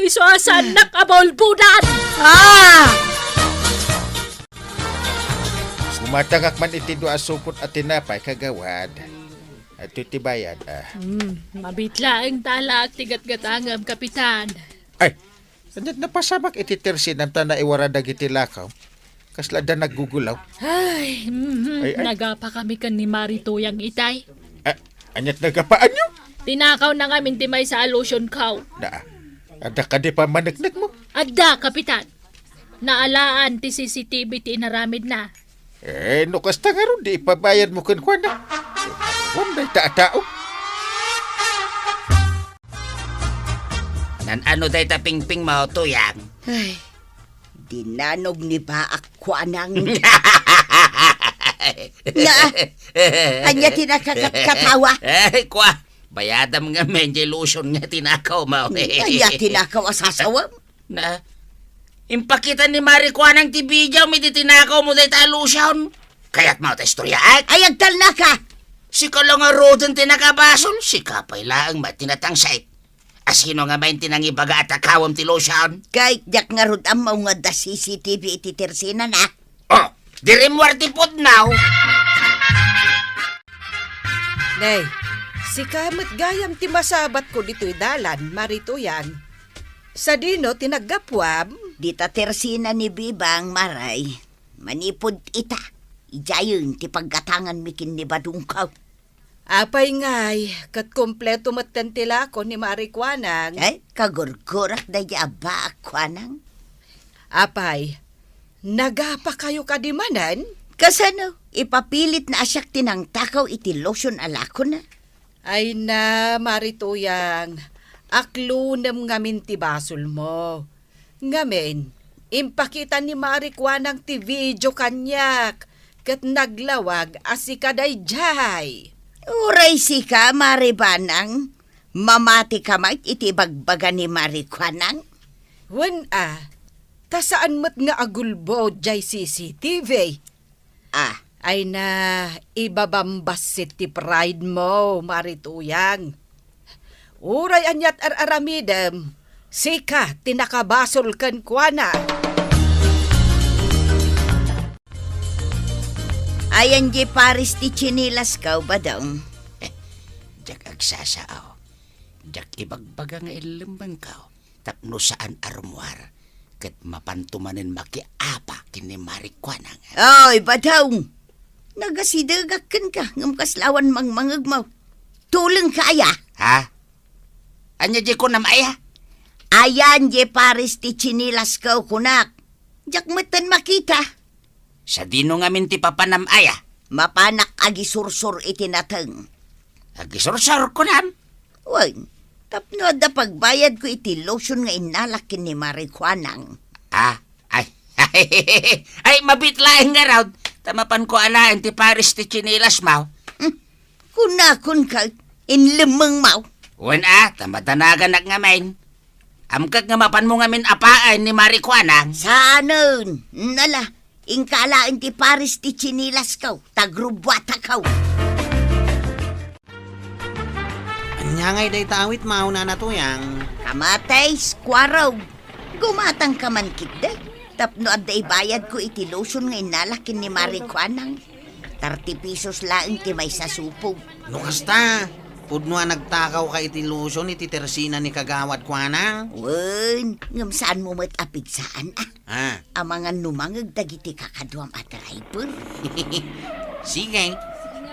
Isu a saannak a baulbodan. Ah! Kumatangak man iti dua a supot a tinapay, kagawad. Ito ti bayad, ah. Hmm, mabitlaeng talaak ti gatgatangem, Kapitan. Ay, ania ti napasamak iti tersenam ta naiwara dagiti lakaw? Kasla adda naggugulaw? Ay, mhm, Ay, ay. nagapa kami ken ni Mari Tuyang itay. Ah, ania ti nagapaanyo? Tinakawna ngamin ti maysa a lotion ko. Na, adda kadi pammaneknekmo? Adda, Kapitan. Naalaan ti C C T V ti inaramidna. Eh, no kasta ngarud, di ipabayadmo kenkuana. Wen dayta a tao. Nan-ano dayta pingpingmo, Tuyang? Ay, dinanog ni Baak Kuanang. Nga, ania ti nakakatkatawa? Ay, kua, bayadam ngamin ti lotion nga tinakawmo. Ania tinakaw a sasawem? Na, impakita ni Mari Kuanang ti video mi ti tinakawmo dayta a lotion. Kayatmo ta istoryaak? Ay, agtalnaka! Sika la ngaruden ti nakabasol, sika pay laeng met ti natangsit. Asino ngamin ti nangibaga a takawem ti lotion? Ket diak ngarud ammo nga adda C C T V iti tersenana. Oh, di rimmuar ti pudno. Nay, Sika met gayam ti masabatko ditoy dalan, Mari Tuyang. Sadino ti naggapuam? Dita tersina ni Bibang, Maray. Manipud ita, idiayen ti paggatanganmi ken ni Badongko. Apay ngay, ket kompleto metten ti lako ni Mari Kuanang. Ay, kagurgurak daydi a baak, Kuanang. Apay, nagapakayo kadi manen? Kasano? Ipapilitna a siak ti nangtakaw iti lotion a lakona? Ay na, Mari Tuyang, aklonem ngamin ti basolmo. Ngamin, impakita ni Mari Kuanang ti video kaniak, ket naglawag a sika daydiay. Uray sika, Mari Banang, mamatika met iti ibagbaga ni Mari Kuanang? Wen a, ta saan met nga agulbod diay C C T V. Ah. Ay na, ibabambassit ti pride mo, Mari Tuyang. Uray aniat ar-aramidem, sika ti nakabasol kenkuana. Ayan di pares ti tsinilasko, Badong. Eh, diak agsasao. Diak ibagbaga nga illemmengko. Tapno saan a rummuar, ket mapanto manen makiapa ken ni Mari Kuanang. Ay, Badong! Nagasidegak kenka, ngem kasla awan mangmangegmo. Tulengka aya? Ha? Ania di kunam aya? Ayan di pares ti tsinilasko, kunak. Diak metten makita. Sadino ngamin ti papanam aya? Mapanak agisursor iti nateng. Agisursor, kunam? Wen, tapno adda pagbayadko iti lotion nga innalak ken ni Mari Kuanang. Ah, ay, ay, mabiit laeng ngarud, ta mapanko alaen ti pares ti tsinilasmo. Hmm, kunakon, illemmengmo. Wen a, ta madanaganak ngamin. Amkek nga mapanmo ngamin apaen ni Mari Kuanang. Saanen? Nala, inka alaen ti pares ti tsinilasko, ta grubbuatakaw. Ania ngay dayta awitmo, Nana Tuyang? Kamatis, kuarog. Gumatangka man ketdi. Tapno adda ibayadko iti lotion nga innalak ken ni Mari Kuanang. Tarti pesos laeng ti maysa supog. No kasta, pudno a nagtakawka iti lotion iti tersina ni Kagawad Kuanang? Wen, ngem saanmo met a pigsaan, a? Ah. Amangan no mangeg dagiti kakaduam a driver. Sige,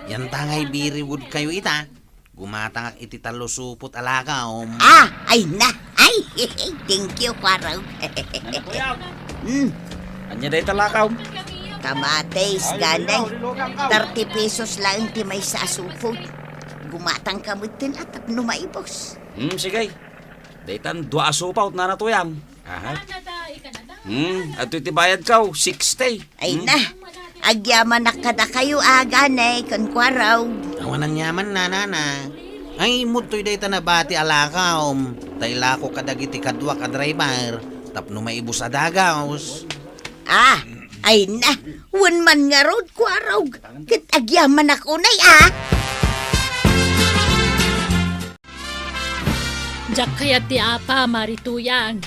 yanta ngay biribudkayo ita. Gumatangak iti tallo supot a lakaw. Ah, ay na. Ay, thank you, kuarog. Hmm. Ania dayta lakaw? Kamatis, ganay. Thirty pesos laeng ti maysa a supot. Gumatangka metten a tapno maibus. Hmm, sige. Daytan dua a supot, Nana Tuyang. Aha. Hmm, adtoy ti bayadko, sixty. Ay na. Agyamanak kadakayo, a, ganay, ken kuarog. Awan aniaman, Nana. Ay, immuttoy dayta nabati a lakaw. Ta ilako kadagiti kaduak a driver tapno maibus a dagus. Ah, ay na. Wen man ngarud, kuarog. Ket agyamanak unay, a. Diak kayat ti apa, Mari Tuyang.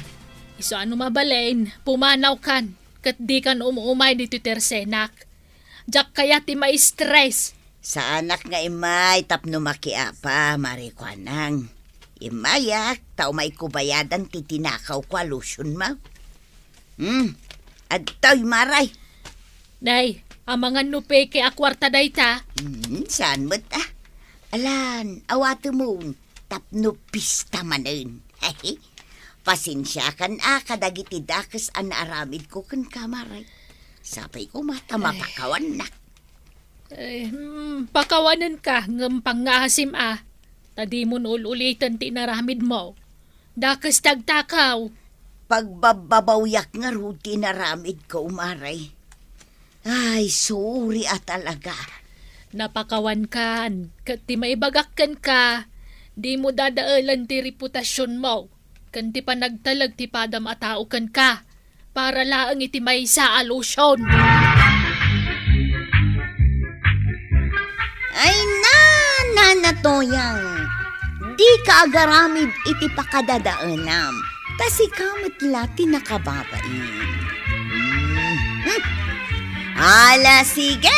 Isu a no mabalin, pumanawkan, ket dikan um-umay ditoy tersenak. Diak kayat ti ma-stress. Saanak nga immay tapno makiapa, Mari Kuanang. Immayak, ta umayko bayadan ti tinakawko a lotionmo. Hmm, adtoy, Maray. Nay, amangan no peke a kuarta dayta? Hmm, saan met, a? Alan, awatemon, tapno pista manen. Pasensiakan, a, kadagiti dakes a naaramidko kenka, Maray. Sapay koma ta mapakawannak. Ay, hmm, pakawanenka, ngem pangngaasim, a. Ta dimon ul-uliten ti inaramidmo. Dakes ti agtakaw. Pagbabbabawiak ngarud ti inaramidko, Maray. Ay, sorry a talaga. Napakawankan, ket ti maibagak kenka, dimo dadaelen ti reputasionmo, ken ti panagtalek ti padam a tao kenka, para laeng iti maysa a lotion. Ay na, Nana Toyang, dika agaramid iti pakadadaenam, ta sika met la ti nakababain. Hmm. Ala, sige!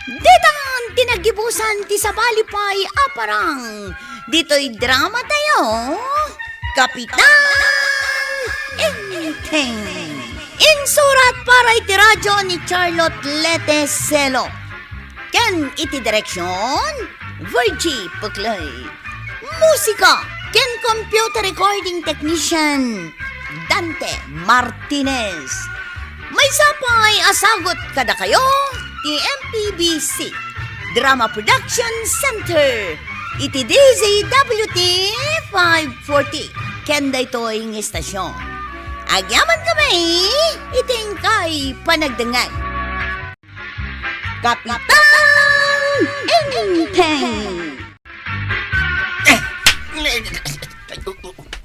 Ditan Ti naggibusan ti sabali pay a parang ditoy drama tayo, Kapitan Enteng. Insurat para iti radyo ni Charlotte Lete Selo. Ken iti direksyon, Virgie Puclay. Musika ken computer recording technician, Dante Martinez. Maysa pay a sagut kadakayo ti M P B C Drama Production Center iti D Z W T five forty ken daytoy nga istasyon. Agyaman kami iti inkay panagdengngeg. Kapitan Enteng. Eh,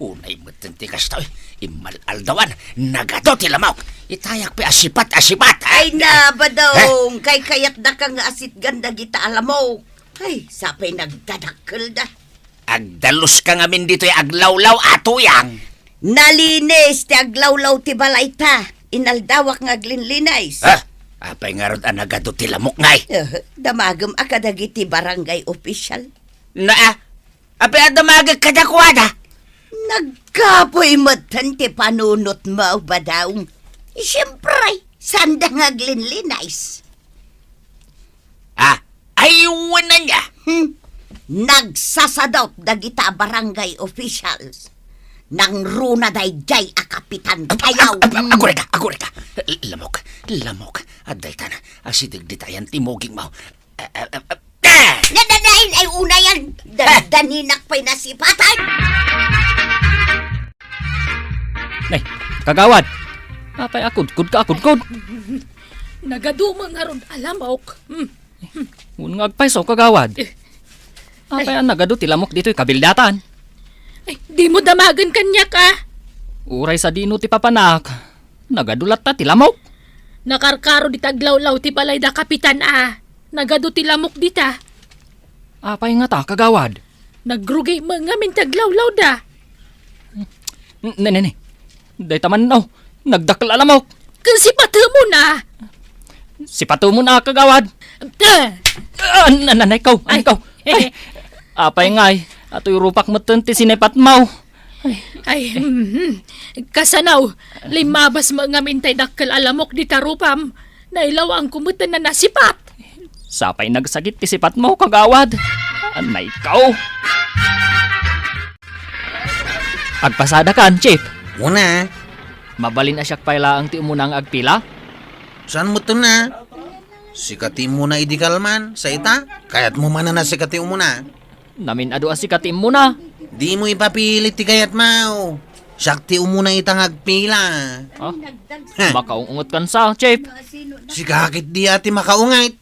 unay met ti kasta, oy. Immal-aldawan, nagadu ti lamok. Itayak pay a sipat, a sipat. Ay, na, Badong, eh? Kaykayatdaka nga asitgan dagita a lamok. Ay, sapay nagdadakkelda. Agdaluska ngamin ditoy aglawlaw a tuyang. Nalinis ti aglawlaw ti balayta. Inaldawak nga aglinlinis. Ah, apay ngarud a nagadu ti lamok ngay? Eh, damagem a kadagiti barangay official. Na, ah, apay a damagek kadakuada? Nagkapuy metten ti panunotmo, Badong. Siyempre, saanda nga aglinlinis. Ah, ay, wen ania? Hmm. Nagsasadot dagita a barangay officials. Nangruna daydiay a kapitan tayo. Ag-, ag-, agurayka, agurayka. L-, lamok, lamok. Adda itan, asideg dita ayan ti mugingmo. Ah, ah, ah, ah. Nadadain ay unayan. Dan-, daninak pay nasipatan. Nay, kagawad. Apay a kudkod ka a kudkod? Nagadu met ngarud a lamok. Hmm. Wen nga agpayso, kagawad. Eh. Apay a nagadu ti lamok ditoy kabildatan? Ay, dimo damagen kaniak, a. Uray sadino ti papanak, nagadu latta ti lamok. Nakarkaro dita aglawlaw ti balayda, kapitan, a. Nagadu ti lamok dita. Apay ngata, kagawad? Nagrugi met ngamin ti aglawlawda. N-, ne, ne, ne. Dayta man, oh, nagdakkel a lamok. Ken sipatemon a. Sipatemon a, kagawad. Ah! Ah, an-, an-, anay ko, anay ko. Ay. Apay ngay, atoy rupak metten ti sinipatmo. Ay. Ay, mhm. Kasano, limmabas met ngamin tay dakkel a lamok dita rupam. Nailawangko metten a nasipat. Sapay nagsakit ti sipatmo, kagawad. Anay ko. Agpasadakan, Chief. Una. Mabalin a siak pay laeng ti umuna nga agpila? Saan metten a? Sika ti umuna idi kalman, sa ita? Kayatmo manen a sika ti umuna? Namin-adu a sika ti umuna. Dimo ipapilit ti kayatmo. Siak ti umuna ita nga agpila. Ah? Ha? Makaungot kan sa, Chief. Sika ketdi a ti makaungot.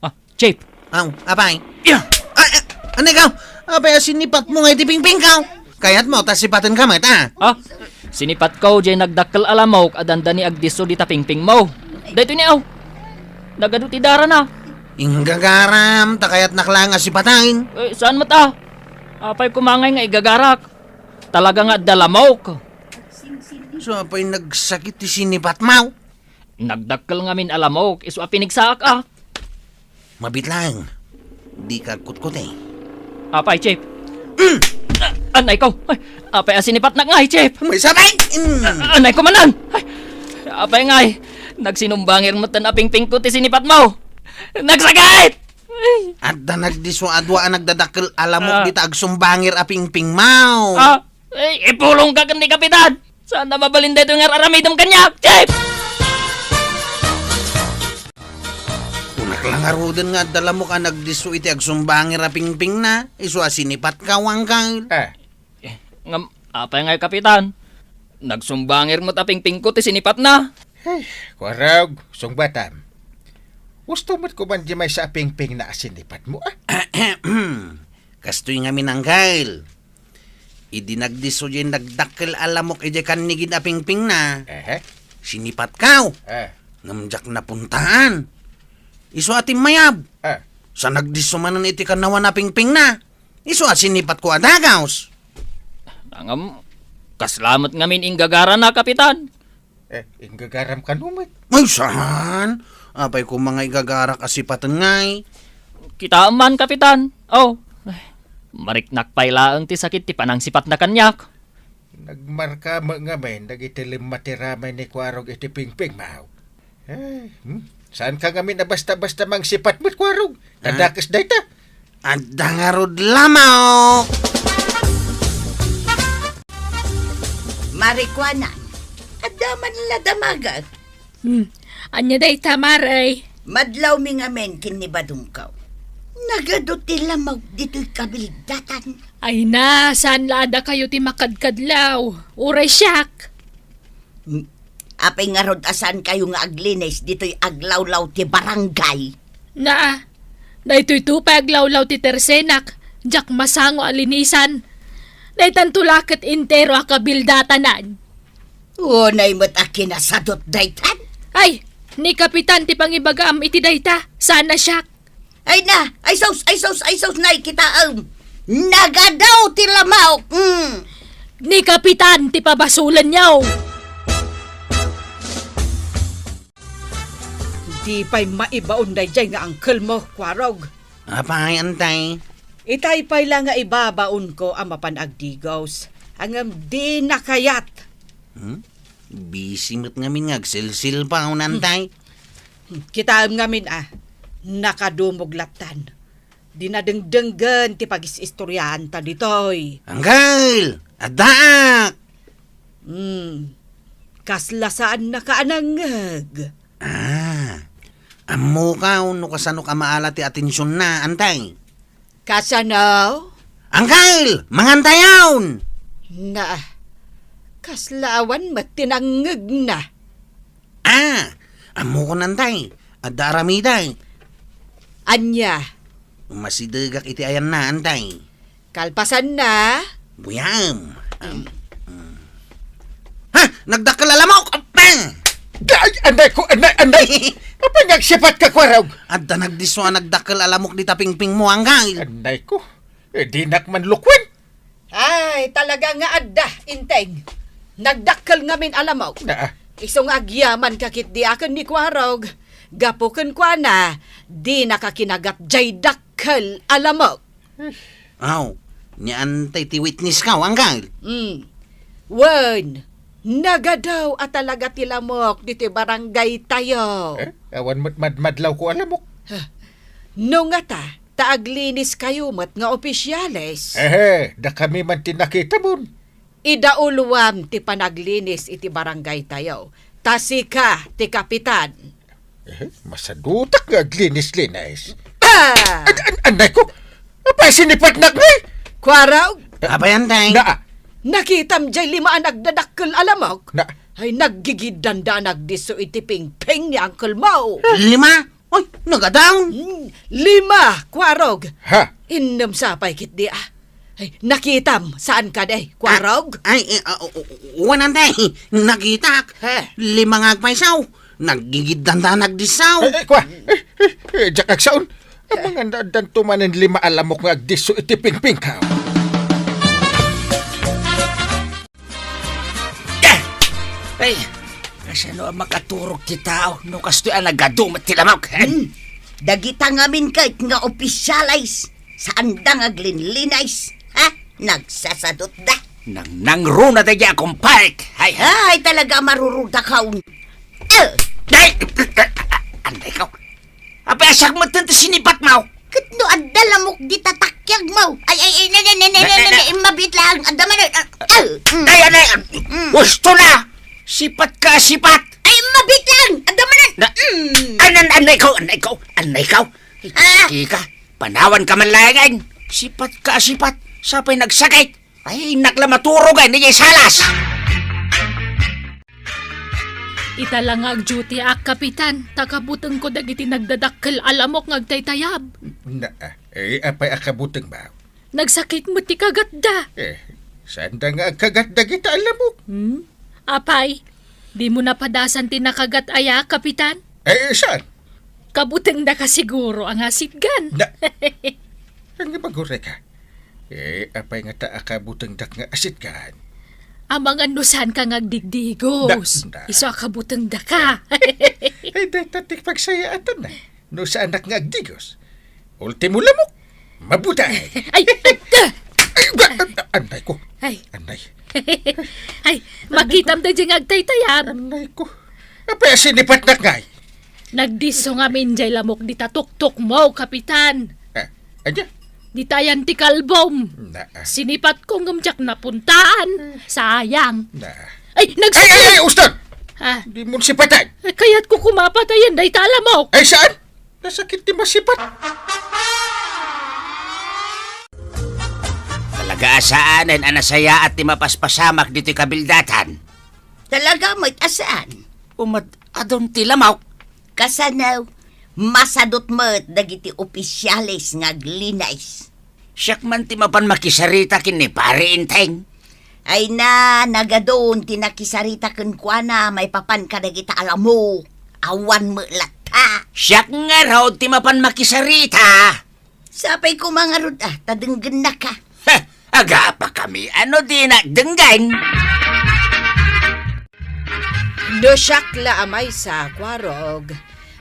Ah, Chief. Aw, apay? Yeah. Ah, ah, anay ko? Apay a sinipatmo ngay ti pingpingko? Kayatmo ta sipatenka met, a? Ah, sinipatko jay nagdakkel a lamok a dandani agdisso dita pingpingmo. Daytoy ni, aw. Nagadu ti darana. Inggagaram, ta kayatnak laeng a sipaten. Eh, saan met a? Apay koma ngay nga igagarak? Talaga nga adda lamok. Sa apay nagsakit ti sinipatmo? Nagdakkel ngamin a lamok, isu a pinigsaak a. Mabiit laeng. Dika agkutkuti. Apay, Chief? Mm! A-, anay ko. Ay, apay a sinipatnak ngay, Chief? Maysa pay! Mm! A-, anay ko manen. Ay, apay ngay, nagsinumbangir metten a pingpingko ti sinipatmo. Nagsakit! Ay. Adda nagdisso a dua a nagdadakkel a lamok Ah. dita agsumbangir a pingpingmo. Ah, ay, ipulongka ken ni Kapitan. Saan a mabalin daytoy nga ar-aramidem kaniak, Chief? Kunak la ngaruden nga adda lamok a nagdisso iti agsumbangir a pingpingna, isu a sinipatko, Angkel. Eh. Eh, ngem, apay ngay, Kapitan? Nagsumbangir met a pingpingko ti sinipatna. Ay, kurog, sungbatam. Gusto met koma di maysa a pingpingna a sinipatmo, a? Kastoy ngamin, Angkel. Idi nagdisso diay nagdakkel a lamok idiay kannigid a pingpingna, Ehe. sinipatko. Eh. Ngem diak napuntaan. Isu a timmayab. Eh. Sa nagdisso manen iti kannawan a pingpingna. Isu a sinipatko a dagaws. Ngem, kasla met ngamin inggagaranna, Kapitan. Eh, inggagaram kano met? Ay, saan? Apay koma nga igagarak a sipaten ngay? Kitaem man, Kapitan. Oh, ay, mariknak pay laeng ti sakit ti panangsipatna kaniak. Nagmarka met ngamin dagiti limma ti ramay ni Kuarog iti pingpingmo. Eh, hmm? Saanka ngamin a basta-basta mangsipat met, Kuarog? Ah. Tadakes dayta. Adda ngarud lamok. Marikuana, adda man la damagek. Hmm. Ania dayta, Mare? Madlawmi ngamin ken ni Badongko. Nagadu ti lamok ditoy kabildatan. Ay na, saan la a dakayo ti makadkadlaw? Uray siak. Hmm. Apay ngarud a saankayo nga aglinis ditoy aglawlaw ti barangay? Na, daytoy to pay aglawlaw ti tersenak, diak masango a linisan. Daytanto la ket entero a kabildatanan. Unay met a kinasadut daytan? Ay, ni Kapitan ti pangibagam iti dayta, saan a siak. Ay na, ay sus, ay sus, ay sus, nay, kitaem. Nagadu ti lamok. Mm. Ni Kapitan ti pabasolenyo. Di pay maibaon daydiay nga angkelmo, Kuarog. Apay, Antay? Itay pay la nga ibabaonko a mapan agdigos. Ngem dina kayat. Hmm? Busy met ngamin nga agsilsilpaw, Antay. Hmm. Kitaem ngamin a, nakadumog lattan. Dina dengdenggen ti pagis-istoriaanta ditoy. Angkel! Addaak! Hmm. Kasla saannaka a nangngeg. Ah. Ammokaw no kasano ka maala ti atensionna, Antay. Kasano? Angkel! Mangantayon! Na, kasla awan met ti nangngegna. Ah! Ammokon, Antay. Adda aramidek. Ania? Umasidegak iti ayanna, Antay. Kalpasanna? Buyam. Am, mm. Ha! Nagdakkel a lamok! Apay! Ay, anay ko, anay, anay! Apay nga agsipatka, Kuarog? Adda nagdisso a nagdakkel a lamok dita pingpingmo, Angkel. Anay ko. Eh, dinak man lukwen. Ay, talaga nga adda, Inteng. Nagdakkel ngamin a lamok. Na. Isu nga agyamanka ketdi a ken ni Kuarog. Gapu kenkuana, dinaka kinagat jay dakkel a lamok. Aw, ni Antay ti witnesskaw, Angkel? Mm. Wen, nagadu a talaga ti lamok ditoy barangaytayo. Eh, awan met madmadlawko a lamok. Huh. No ngata, ta agliniskayo met nga opisyales. Ehe, dakami man ti nakitamon. Idauloam ti panaglinis iti barangaytayo, ta sika ti kapitan. Eh, masadutak nga aglinis-linis. Ah! An-, an-, anay ko! Apay sinipatnak, nay? Kuarog? Apay, Antay? Na. Nakitam jay lima a nagdadakkel a lamok? Na. Ay, naggigiddanda a nagdisso iti pingping ni uncle mo. Lima? Oy, nagadaon. Hmm, lima, Kuarog. Ha? Innem sa pay ketdi, ah. Ay, nakitam, saan kadi, Kuarog? Ah, ay, eh, ah, o-, o-, wen, Antay. Nakitak. He. Lima nga agpayso. Naggigiddanda a nagdisso. Eh, eh, kua. Eh, eh, eh, diak agsaon. Amangan addanto manen lima a lamok nga agdisso iti pingpingko. Eh! Ay, kasano a makaturog ti tao no kastoy a nagadu met ti lamok? Hmm. Dagita ngamin ket nga opisyales, saanda nga aglinlinis, ha? Nagsasadutda. Nangnangruna daydiay a kumpaek. Hay, hay, talaga a marurudakaw. Eh! Ay! Anay ko. Apay, siak metten ti sinipatmo? Ket no adda lamok dita takyagmo. Ay, ay, ay, ne, ne, ne, ne, ne, ne, ne, ne, immabit lang. Adda man, ah, ah, mm. Ay, anay, ah, Mm. Gusto na! Sipatka a sipat! Ay, immabit lang. Adda man, na, Mm. An-, an-, anay ko, anay ko, anay ko. Ah. Kika, panawanka man laengen. Sipatka a sipat. Sapay nagsakit. Ay, innak la maturog, ay, ni salas! Ita la nga agduty ak, Kapitan, ta kabutengko dagiti nagdadakkel a lamok nga agtaytayab. Na, eh, apay a kabutengmo? Nagsakit met ti kagatda. Eh, saanda nga agkagat dagita a lamok? Hmm? Apay, dimo napadasan ti nakagat aya, Kapitan? Eh, saan? Kabutengdaka siguro a nga asitgan. Na, ania nga agurayka? Eh, apay ngata a kabutengdak nga asitgan? Amangan no saanka nga agdigdigos. Da, da. Isu a kabutengdaka. Ay, dayta ti pagsayaatanna. No saanak nga agdigos. Ultimo lamok. Mabutay. Ay, ay, ah! Ay, ba-, anday ko. Ay. Anday. Ay, makitam da dyan nga agtaytayab. Anday ko. Apay a sinipatnak ngay? Nagdisso ngamin jay lamok dita tuktok mo, Kapitan. Ah, adya? Dita yan ti kalbom. Na, ah. Sinipat ko ngem diak napuntaan. Sayang. Na. Ay, ay, nagsuko-, ay, ay, ustan! Ah. Di mo sipatan. Ay, kayat ko kumapatayan dayta a lamok. Ay, saan? Nasakit ti masipat. Talaga a saanen a nasayaat ti mapaspasamak ditoy kabildatan. Talaga met a saan. Umad-adun ti lamok. Kasano, masadut met dagiti opisyales nga aglinis. Siak man ti mapan makisarita ken ni Pare Enteng. Ay na, nagadun ti nakisarita kenkuana maipapan kadagita a lamok. Awan met latta. Siak ngarud ti mapan makisarita. Sapay koma ngarud a, ta denggennaka. Heh, agapakami a no dinak denggen. No siak la a maysa, Kuarog,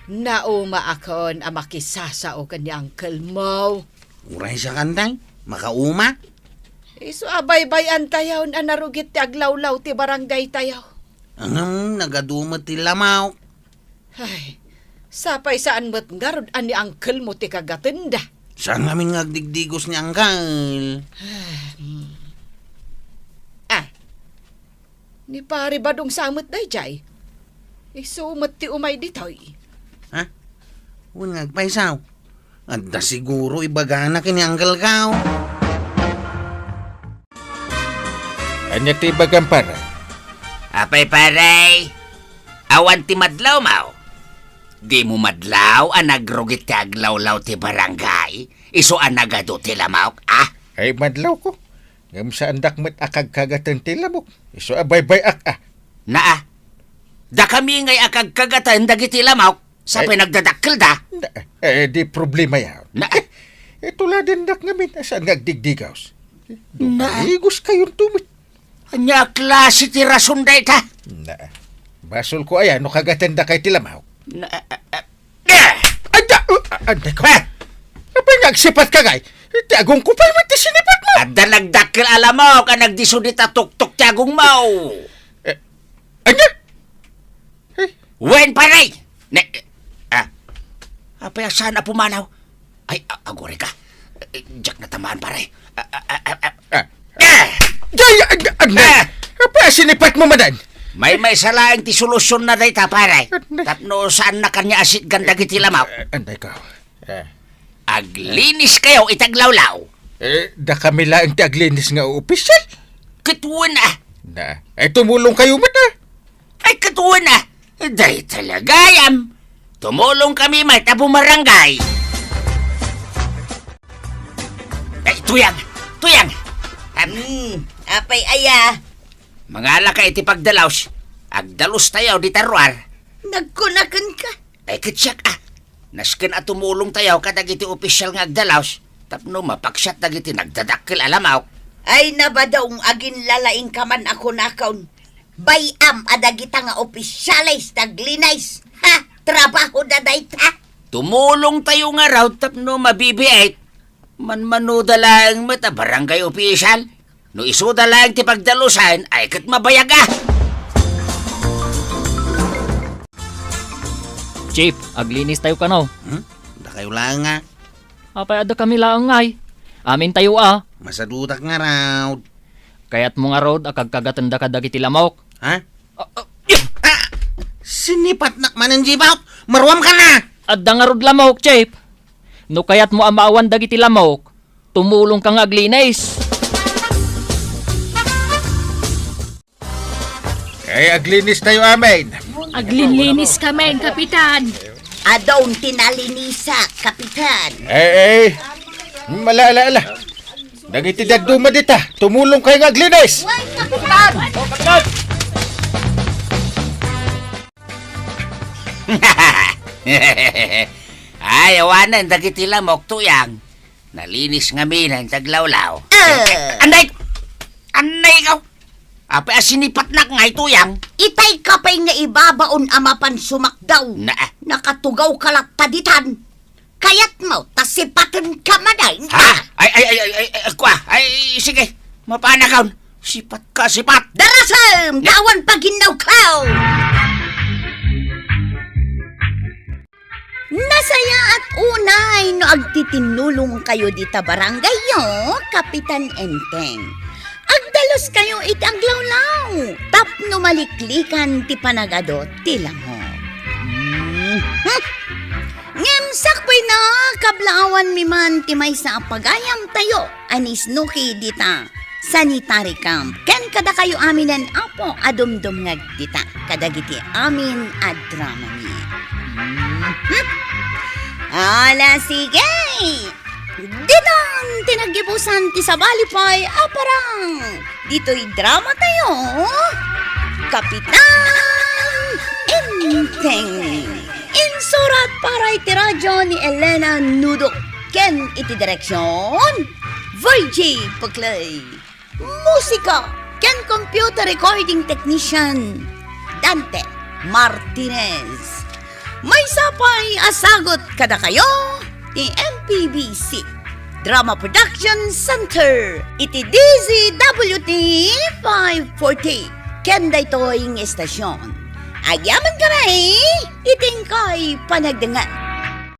naumaakon a makisasao ken ni uncle mo. Uray siak, Enteng, makauma? Isu a baybay-antayon a narugit ti aglawlaw ti barangaytayo. Ngem nagadu met ti lamok. Ay, sapay saan met ngarud a ni uncle mo ti kagatenda. Saan ngamin nga agdigdigos ni uncle? Ah, ni Pare Badong sa met dayjay. Isu met ti umay ditoy. Ha? Wen nga agpaysaw. Adda siguro ibagana ken ni Uncle Kao. Ania ti ibagam, pare? Apay, pare, awan ti madlawmo? Dimo madlaw a nagrugit ti aglawlaw ti barangay, isu a nagadu ti lamok, a? Ay, madlawko. Ngem saandak met a kagkagaten ti lamok. Isu a baybay-ak, a. Naa, dakami ngay a kagkagaten dagiti lamok, sapay nagdadakkelda. Na, eh, di problema yan. Na, eh, ituladendak ngamin a saan nga agdigdigaws. Na, dumaligoskayonto met. Ania a klase ti rason dayta? Na, basolko aya no kagatendakay ti lamok. Na, ah, ah, ah, ah! Adda, uh, adda ko. Ah! Apay nga agsipatka ngay? Ti agongko pay met ti sinipatmo. Adda nagdakkel a lamok a nagdisso dita tuktok ti agongmo. Eh, ania? Eh? Wen, pare! Ne, ah, apay a saan a pumanaw? Ay, a-, agurayka. Eh, diak natamaan, pare. Ah, ah, ah, ah, ah. Ah. Ah! Jay, ag-, ag-, Ah! Apay a sinipatmo manen? Maymaysa laeng ti solusionna dayta, pare. Tapno saanna kaniak a sitgan dagiti lamok. Eh, anday ka. Eh. Agliniskayo iti aglawlaw. Eh, dakami laeng ti aglinis nga opisyal. Ket wen a. Na, ay tumulongkayo met a. Ay, ket wen a. Dayta la gayam. Tumulongkami met a bumarangay. Ay, Tuyang! Tuyang! Am, Hmm, apay aya? Mangalaka iti pagdalus. Agdalustayo dita ruar. Nagkunakenka? Ay, ket siak a. Nasken a tumulongtayo kadagiti opisyal nga agdalus tapno mapaksiat dagiti nagdadakkel a lamok. Ay, nabadong, aginlalaingka man a kunakon. Bay-am a dagita nga opisyales ti aglinis. Ha? Trabahoda dayta? Tumulongtayo ngarud tapno mabibiit. Manmanoda laeng met a barangay opisyal. No isuda laeng ti pagdalusan, ay ket mabayag a. Chief, aglinistayo kano. Hmm? Dakayo laeng nga. Apay, adda kami laeng ngay. Amintayo a. Masadutak ngarud. Kayatmo ngarud a kagkagatenda kadagiti lamok? Ha? Ah, ah, ah! Sinipatnak manen, Jibot! Maruamka na! Adda ngarud lamok, Chief. No kayatmo a maawan dagiti lamok, tumulongka nga aglinis. Eh, aglinistayo amin. Aglinlinis kami, Kapitan. Adun ti nalinisak, Kapitan. Eh, eh. Ala, ala, ala. Dagiti dadduma dita, tumulongkayo nga aglinis. Way, Kapitan! Ay, awanen dagiti lamok, Tuyang. Nalinis ngamin ti aglawlaw. Eh. Anday! Anday ikaw! Apay a sinipatnak ngay, Tuyang? Itay ka pay nga ibabaon a mapan sumakdaw. Na. Nakatugawka latta ditan. Kayatmo, ta Sipaten ka manen. Ha? Ay, ay, ay, ay, ay, ay, kua. Ay, sige. Mapanakaw. Sipat ka, sipat. Darasem, ne- awan paginnaw ka. Nasayaat unay no agtitinnulong kayo dita barangay yo, Kapitan Enteng. Agdalus kayo iti aglawlaw, tapno maliklikan ti panagado ti langok. Mhm. Ngem sakbay na, kablaawanmi man ti maysa a pagayam tayo a ni Snooki dita sanitary camp. Ken kadakayo aminen, Apo, a dumdumngeg dita kadagiti amin a dramami. Mhm. Ala, sige! Ditan ti naggibusan ti sabali pay a parang ditoy drama tayo, Kapitan Enteng. Insurat para iti radyo ni Elena Nudo ken iti direksyon, Virgie Puclay. Musika ken computer recording technician, Dante Martinez. Maysa pay a sagut kadakayo ti M P B C Drama Production Center iti D Z W T five forty ken daytoy nga estasyon. Agyaman kami iti inkay panagdengngeg.